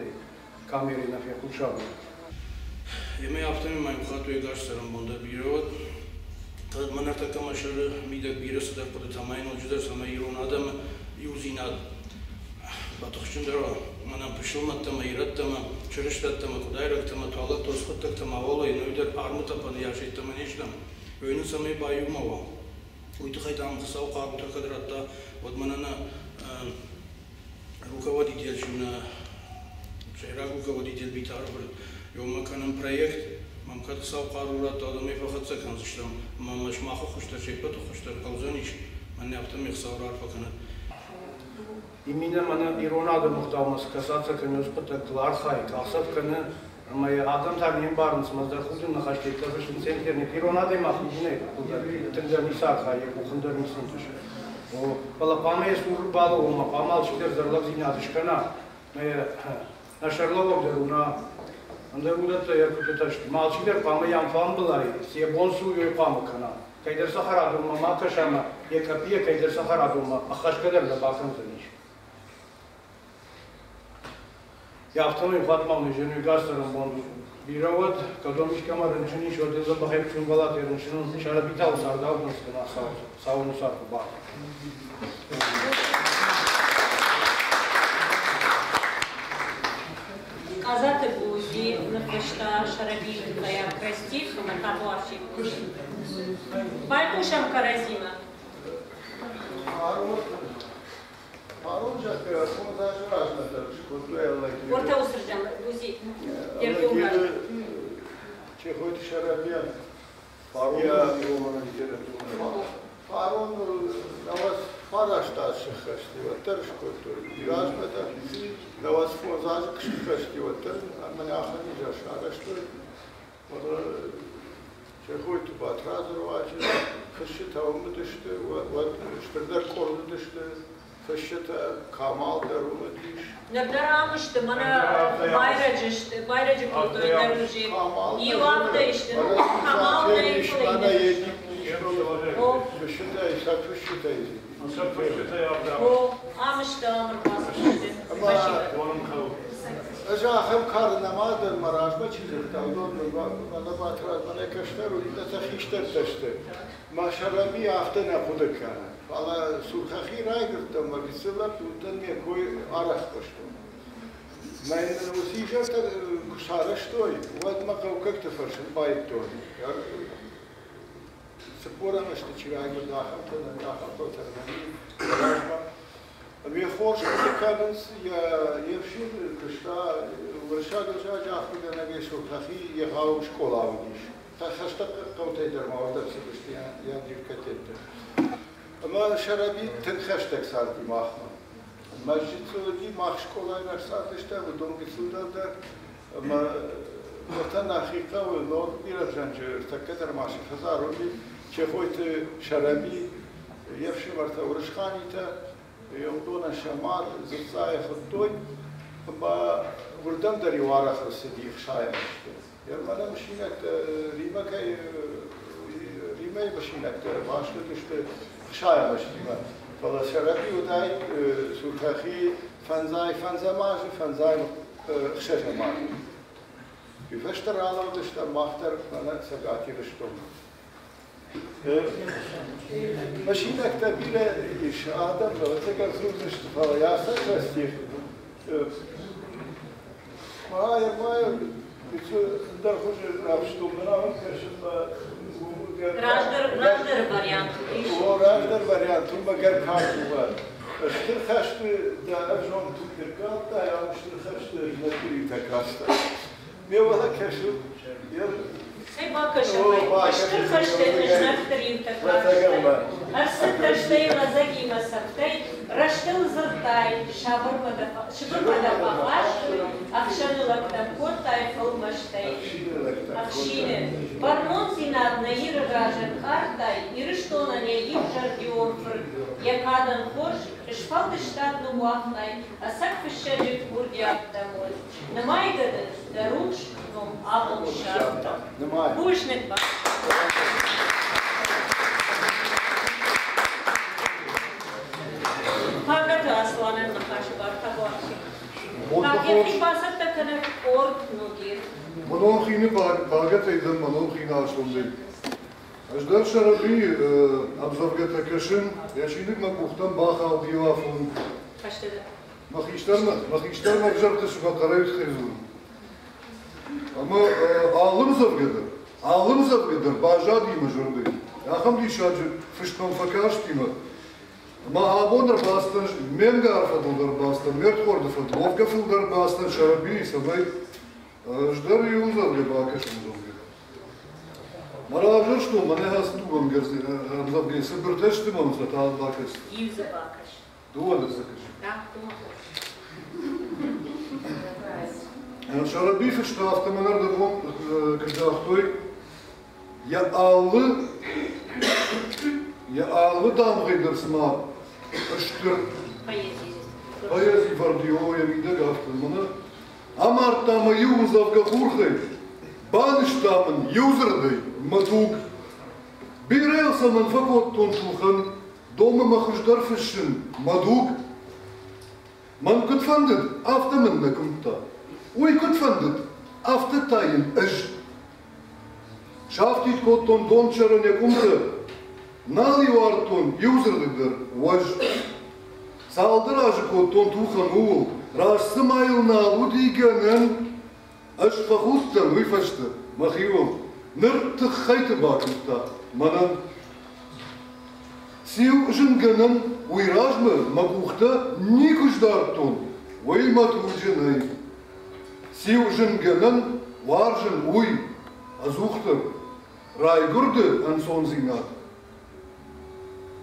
камерӕйы нӕ фехъуса, уӕд. Ӕмӕ афтӕмӕй ма иу хатт уе гас цӕрӕнбон дӕр бирӕ уӕд. Кӕд мӕ ныртӕккӕ мӕ сӕры мидӕг бирӕ цыдӕр хъуыдытӕ ма ноджыдӕр, цӕмӕй ирон адӕмы иудзинад фӕтыхджындӕр уа, мӕнӕ пысылмӕттӕ ӕмӕ ирӕттӕ ӕмӕ чырыстӕттӕ ӕмӕ къуыдайрӕгтӕ ӕмӕ туаллӕгты хъуыддӕгтӕ ма уӕлой, ной дӕр армытъӕпӕны йас йеддӕмӕ не стӕм. Уый нын цӕмӕй баиумӕ уа, уый тыххӕй, дам, Хуыцау хъарутӕ кӕд радта, уӕд мӕнӕ нӕ руководитель чи нӕ сӕйраг руководитель Битары-фырт, ёмӕ кӕнӕм проект, мӕм кӕд Хуыцау хъару радта, уӕд ӕм ӕй фӕхӕццӕ кӕндзыстӕм, ӕмӕ мӕ сымах ӕххуыс дӕр, се ппӕты ӕххуыс дӕр хъӕудзӕнис, мӕнӕ афтӕмӕй Хуыцау раарфӕ кӕнӕд. Именно мӕнӕ ирон адӕмы ӕгъдаумӕ цы кӕсацӕ кӕны, уыцы хъуыддӕгтыл архайы, къахдзӕф кӕны, ӕмӕ йӕ адӕм та не мбарынц, ӕмӕ дӕр худын ныхӕстӕй фӕфыссынц интернет. Ирон адӕймаг худынӕй фылдӕр тынгдӕр ницы архайы, йӕ къухын дӕр ницы ӕнтысы. О, фӕлӕ хъуамӕ йӕ цуры балӕууӕм, хъуамӕ алчидӕр зӕрлӕгдзинад скӕна, ӕмӕ йӕ нӕ сӕрлӕууӕг дӕр уына. Ӕндӕр уыдӕттӕ йӕ хъуыдытӕ сты. Ма алчидӕр хъуамӕ йӕм фӕмбылай, цы йӕ бон цы у, уый хъуамӕ кӕна. Кӕйдӕр цӕхӕрадонмӕ ма кӕса ӕмӕ йӕ къӕпийӕ кӕйдӕр цӕхӕрадонмӕ ӕххӕсгӕ дӕр нӕ бакӕндзӕнис. Афтӕмӕй хатт ма зӕнуйгас цӕрӕнбон бирӕ уӕд, кӕд уӕм искӕмӕ рынчын ис, уӕд дзӕбӕхӕй куы фембӕлат йӕ рынчыныл, сӕрӕбитау цардаудынц кӕнӕ цауыны царды бар. Къадзаты Гузи ныффыста Сӕрӕбийы тыххӕй акростих ӕмӕ табуафси. Байхъусӕм кӕрӕдзимӕ. Фарон зӕгъгӕ, фондз азы размӕ дӕр скодтой Алагиры. Уӕртӕ уыцырдӕм, Гузи. Алагиры Чехойты Сӕрӕбийӕн фарон 99 аз сыххӕсти, уӕддӕр скодтой. Размӕ дӕр 95 азы куы сыххӕсти, уӕддӕр мӕнӕ ахӕм изӕр сарӕзтой. Фӕлӕ Чехойты Батрадзы руаджы фысджытӕ уым уыдысты, уӕд стырдӕр къорд уыдысты фысджытӕ, Камал дӕр уым уыдис. Ныр дӕр ам сты, мӕнӕ байрӕджы сты, байрӕджы кодтой дӕр уже. Иу афтӕ сты, Камал нӕй, фӕлӕ Фысджытӕй, сӕ фысджытӕй. О, ам сты, ам ӕрбацыдысты. Ӕз ахӕм кары нӕма дӕн, мӕ размӕ чи дзырдта, уыдон мӕнӕ Батрадз, мӕнӕ кӕстӕр, иннӕтӕ хистӕртӕ сты. Мӕ Сӕрӕби афтӕ нӕ хъуыды кӕны. Фӕлӕ Сурхӕхи райгуырдтӕн мӕ гыццыл лӕппу уыдтӕн, ме ккой арӕх хъуыстон. Мӕн уыцы изӕртӕ куы сарӕзтой, уӕд мӕ хъӕуккӕгты фӕрсын байдыдтон. 40 азты чи райгуырд, ахӕмтӕ нӕ, ахӕм фӕлтӕр нӕ размӕ. Ӕмӕ хорз хъуыды кӕнынц, йӕ йе фсин куыста уырыссаг ӕвзаджы ахуыргӕнӕгӕй Сурхахи егъау скъола уыдис. Хӕстӕг хъӕутӕй дӕр ма уырдӕм цыдысты йӕ университетты. Ӕмӕ Сӕрӕби тынг хӕстӕг царди махмӕ. Мӕзджыт дзы уыди, мах скъолайы раз цардыстӕм, уыдон гыццыл дӕлдӕр. Ӕмӕ уӕртӕ нӕхи хъӕуы ног бирӕгъзӕнджы ӕртӕккӕ дӕр ма цы хӕдзар уыди, Чехойты Сӕрӕби, йе фсымӕртӕ Уырысханитӕ, уыдонӕн сӕ мад Дзыццайы хуыдтой, ӕмӕ уырдӕм дӕр-иу арӕх ӕрцыди ӕхсайӕм азты. Мӕнӕ мысинӕгтӕ Римӕ кӕй Римӕйы мысинӕгтӕ баст уыдысты ӕхсайӕм азтимӕ, фӕлӕ Сӕрӕби уыдаид Сурхӕхи фӕндзай фӕндзӕм азы, фӕндзай ӕхсӕзӕм азы. Уый фӕстӕ ралӕудыстӕм мах дӕр мӕнӕ Цӕгат Ирыстонмӕ. Машинӕгтӕ бирӕ ис, адӕм ӕвӕццӕгӕн дзурдзысты, фӕлӕ йӕ ацы стих ӕндӕр хуызы рафыстон, мӕн ахӕм кӕсынмӕ Раздӕры вариант уыдис. О, раздӕр вариант, уымӕ гӕркъаг уымӕ. Стыр хӕсты дӕ ӕвзонг туг ныккалдтай, ам стыр хӕсты знӕгты риутӕ кастай. Ме уӕлӕ кӕсын, Цӕй бакӕсӕм ӕй, стыр хӕстӕй знӕгты риутӕ кастай, ӕрцыдтӕ стӕй лӕдзӕгимӕ цӕфтӕй, рӕстыл дзырдтай, сабырмӕ дӕ сыбырмӕ дӕ фӕхастой, ӕхсӕны лӕгтӕм кодтай фылмӕстӕй. Ӕхсины, бӕрнондзинад нӕ Иры раз ӕнкъардтай, Ирыстонӕн йӕ иузӕрдион фырт, йӕ кадӕн хорз, сфӕлдыстад ныууагътай, ӕцӕг фыссӕджы курдиат дӕм уыд. Нымайгӕ дын дӕ рухс ном абон ссардта. Бузныг. Пагӕты Асланӕн ныхасы бар табуафси. Йӕхи бацӕттӕ кӕнӕг къорд Ногир. Мӕнон хины Пагӕтӕй дӕн мӕнон хины Асланбег. Ӕз дӕр Сӕрӕбийы ӕмдзӕвгӕтӕ кӕсын, йӕ чиныг мӕ къухтӕм бахауд иу афон. Фӕстӕдӕр. Мӕ хистӕрмӕ, мӕ хистӕрмӕ ӕвзӕрты цыма хъӕрӕй хизын. Ӕмӕ алы ӕмдзӕвгӕ дӕр, алы ӕмдзӕвгӕ дӕр баззади мӕ зӕрдӕйы. Ахӕм диссаджы фыст мӕм фӕкасти мӕ. Ӕмӕ абон ӕрбацыдтӕн, ме мгар фӕдыл дӕр ӕрбацыдтӕн, ме рдхорды фӕдыл, уӕвгӕ фылдӕр ӕрбацыдтӕн Сӕрӕбийы, цӕмӕй ӕз дӕр иу ӕмдзӕвгӕ бакӕсон, зӕгъгӕ. Мӕ равзӕрстон мӕнӕ ацы дыууӕ ӕмдзӕвгӕйы цыбыртӕ сты мӕм сӕ тагъд бакӕс. Иу дзы бакӕс. Дыууӕ дӕр сӕ кӕсын. Сӕрӕби фыста, афтӕ мӕн ӕрдӕбон куы загътой, йӕ алы йӕ алы дамгъӕй дӕр цыма стыр поэзи фӕрдио йӕ мидӕг афтӕ. Мӕнӕ амардта мӕ иу ӕмдзӕвгӕ хурхӕй, банызта мын иу дзырдӕй мӕ туг. Бирӕ йыл цӕмӕн фӕкодтон тухӕн, Домы мӕ хуыздӕр фыссын, мӕ дуг. Мӕн куыд фӕндыд, афтӕ мын нӕ куымдта. Уый куыд фӕндыд, афтӕ та йын ӕз. Сафтид кодтон дончерӕн йӕ къуымты, нал-иу ардтон иу дзырды дӕр уӕз. Цалдӕр азы кодтон тухӕн ууыл, раст цыма йыл нал уыди гӕнӕн. Ӕз фӕхудтӕн уый фӕстӕ мӕхиуыл, ныр тыххӕйты бакуымдта мӕнӕн. Циу зынгӕнӕн, уый размӕ мӕ къухтӕ никуы сдардтон, уый мӕ туджы нӕй. Циу зынгӕнӕн, уарзын уый, ӕдзухдӕр, райгуырды ӕнцондзинад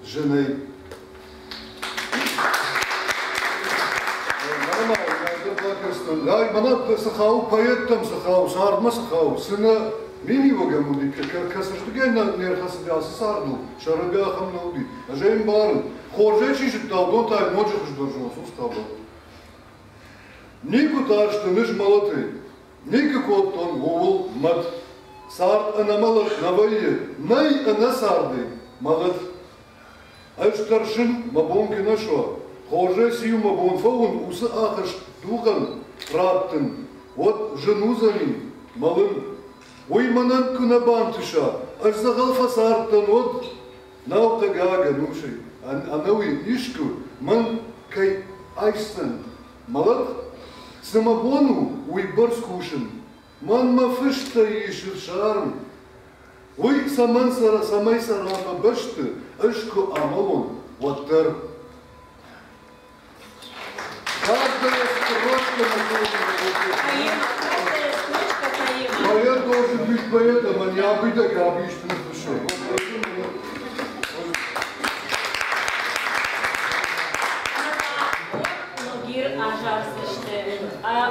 зынӕй. Мӕнӕ цы хауы поэттӕм, цы хауы, цардмӕ цы хауы, цы нӕ миниуӕгӕн уыди, кӕцырдыгӕй не рхӕцыди ацы цардыл, сӕрӕгӕ ахӕм нӕ уыди. Ӕз ӕй ӕмбарын, хорзӕй чи зыдта, уыдон та ноджы хуыздӕр зонынц уыцы хабар. Никуы тарстӕн ӕз мӕлӕтӕй, никуы кодтон ууыл мӕт. Цард ӕнӕмӕлӕт нӕ вӕййы, нӕй ӕнӕ цардӕй мӕлӕт. Ӕз тӕрсын, мӕ бон куы нӕ суа, хорзӕй циу мӕ бон фӕуын уыцы ахызт дугӕн раттын, уӕд зын уыдзӕни мӕлын. Уый мӕнӕн куы нӕ бантыса, ӕз дзӕгъӕл фӕцардтӕн, уӕд нал хъыгагӕн усӕй, ӕнӕуи искуы мӕн кӕй айсдзӕн мӕлӕт? Цы мӕ бон у уыйбӕрц кусын? Мӕнмӕ фыстӕй ис ӕфсарм. Уый цӕмӕн цӕра, цӕмӕй цӕра мӕ бӕсты, ӕз куы амӕлон, уӕддӕр. Каждая строчка наполнена. Поэма, каждая строчка поэма. Поэт должен быть поэтом, а не абы да кабы истину напишу. Ногир азардзысты.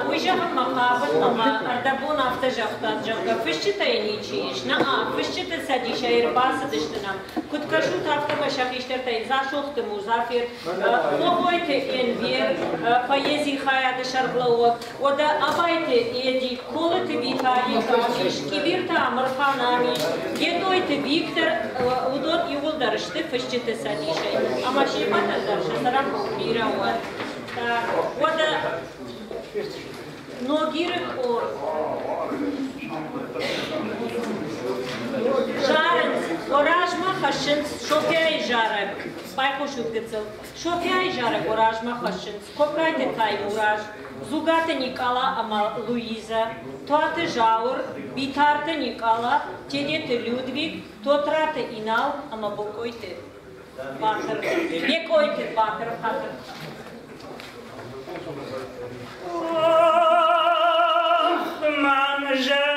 Уый зӕгъынмӕ хъавын, ӕмӕ ӕрдӕбон афтӕ загътат, зӕгъгӕ, фысджытӕй ничи ис. Нӕ, фысджыты цӕдисӕй ӕрбацыдысты нӕм. Куыд кӕсут, афтӕмӕй сӕ хистӕртӕй Дзасохты Музафер, Хохойты Энвер, поэзийы хайады сӕргълӕууӕг, уӕдӕ Абайты Эдик, Колыты Виталий ам ис, Къибирты Амырхан ам ис, Гетъойты Виктор, уыдон иууылдӕр сты фысджыты цӕдисӕй. Ӕмӕ се ппӕтӕн дӕр сӕ цӕрӕнбон бирӕ уӕд. Уӕдӕ Ногиры къорд зарынц, уӕ размӕ хӕссынц Софяйы зарӕг. Байхъусут гыццыл. Софяйы зарӕг уӕ размӕ хӕссынц Кокайты Таймураз, Дзугаты Никъала ӕмӕ Луизӕ, Туаты Зауыр, Битарты Никъала, Тедеты Людвиг, Тотраты Инал ӕмӕ Бокойты Батыр. Бекъойты Батыр хатыр. Ох, мӕн зӕрдӕ.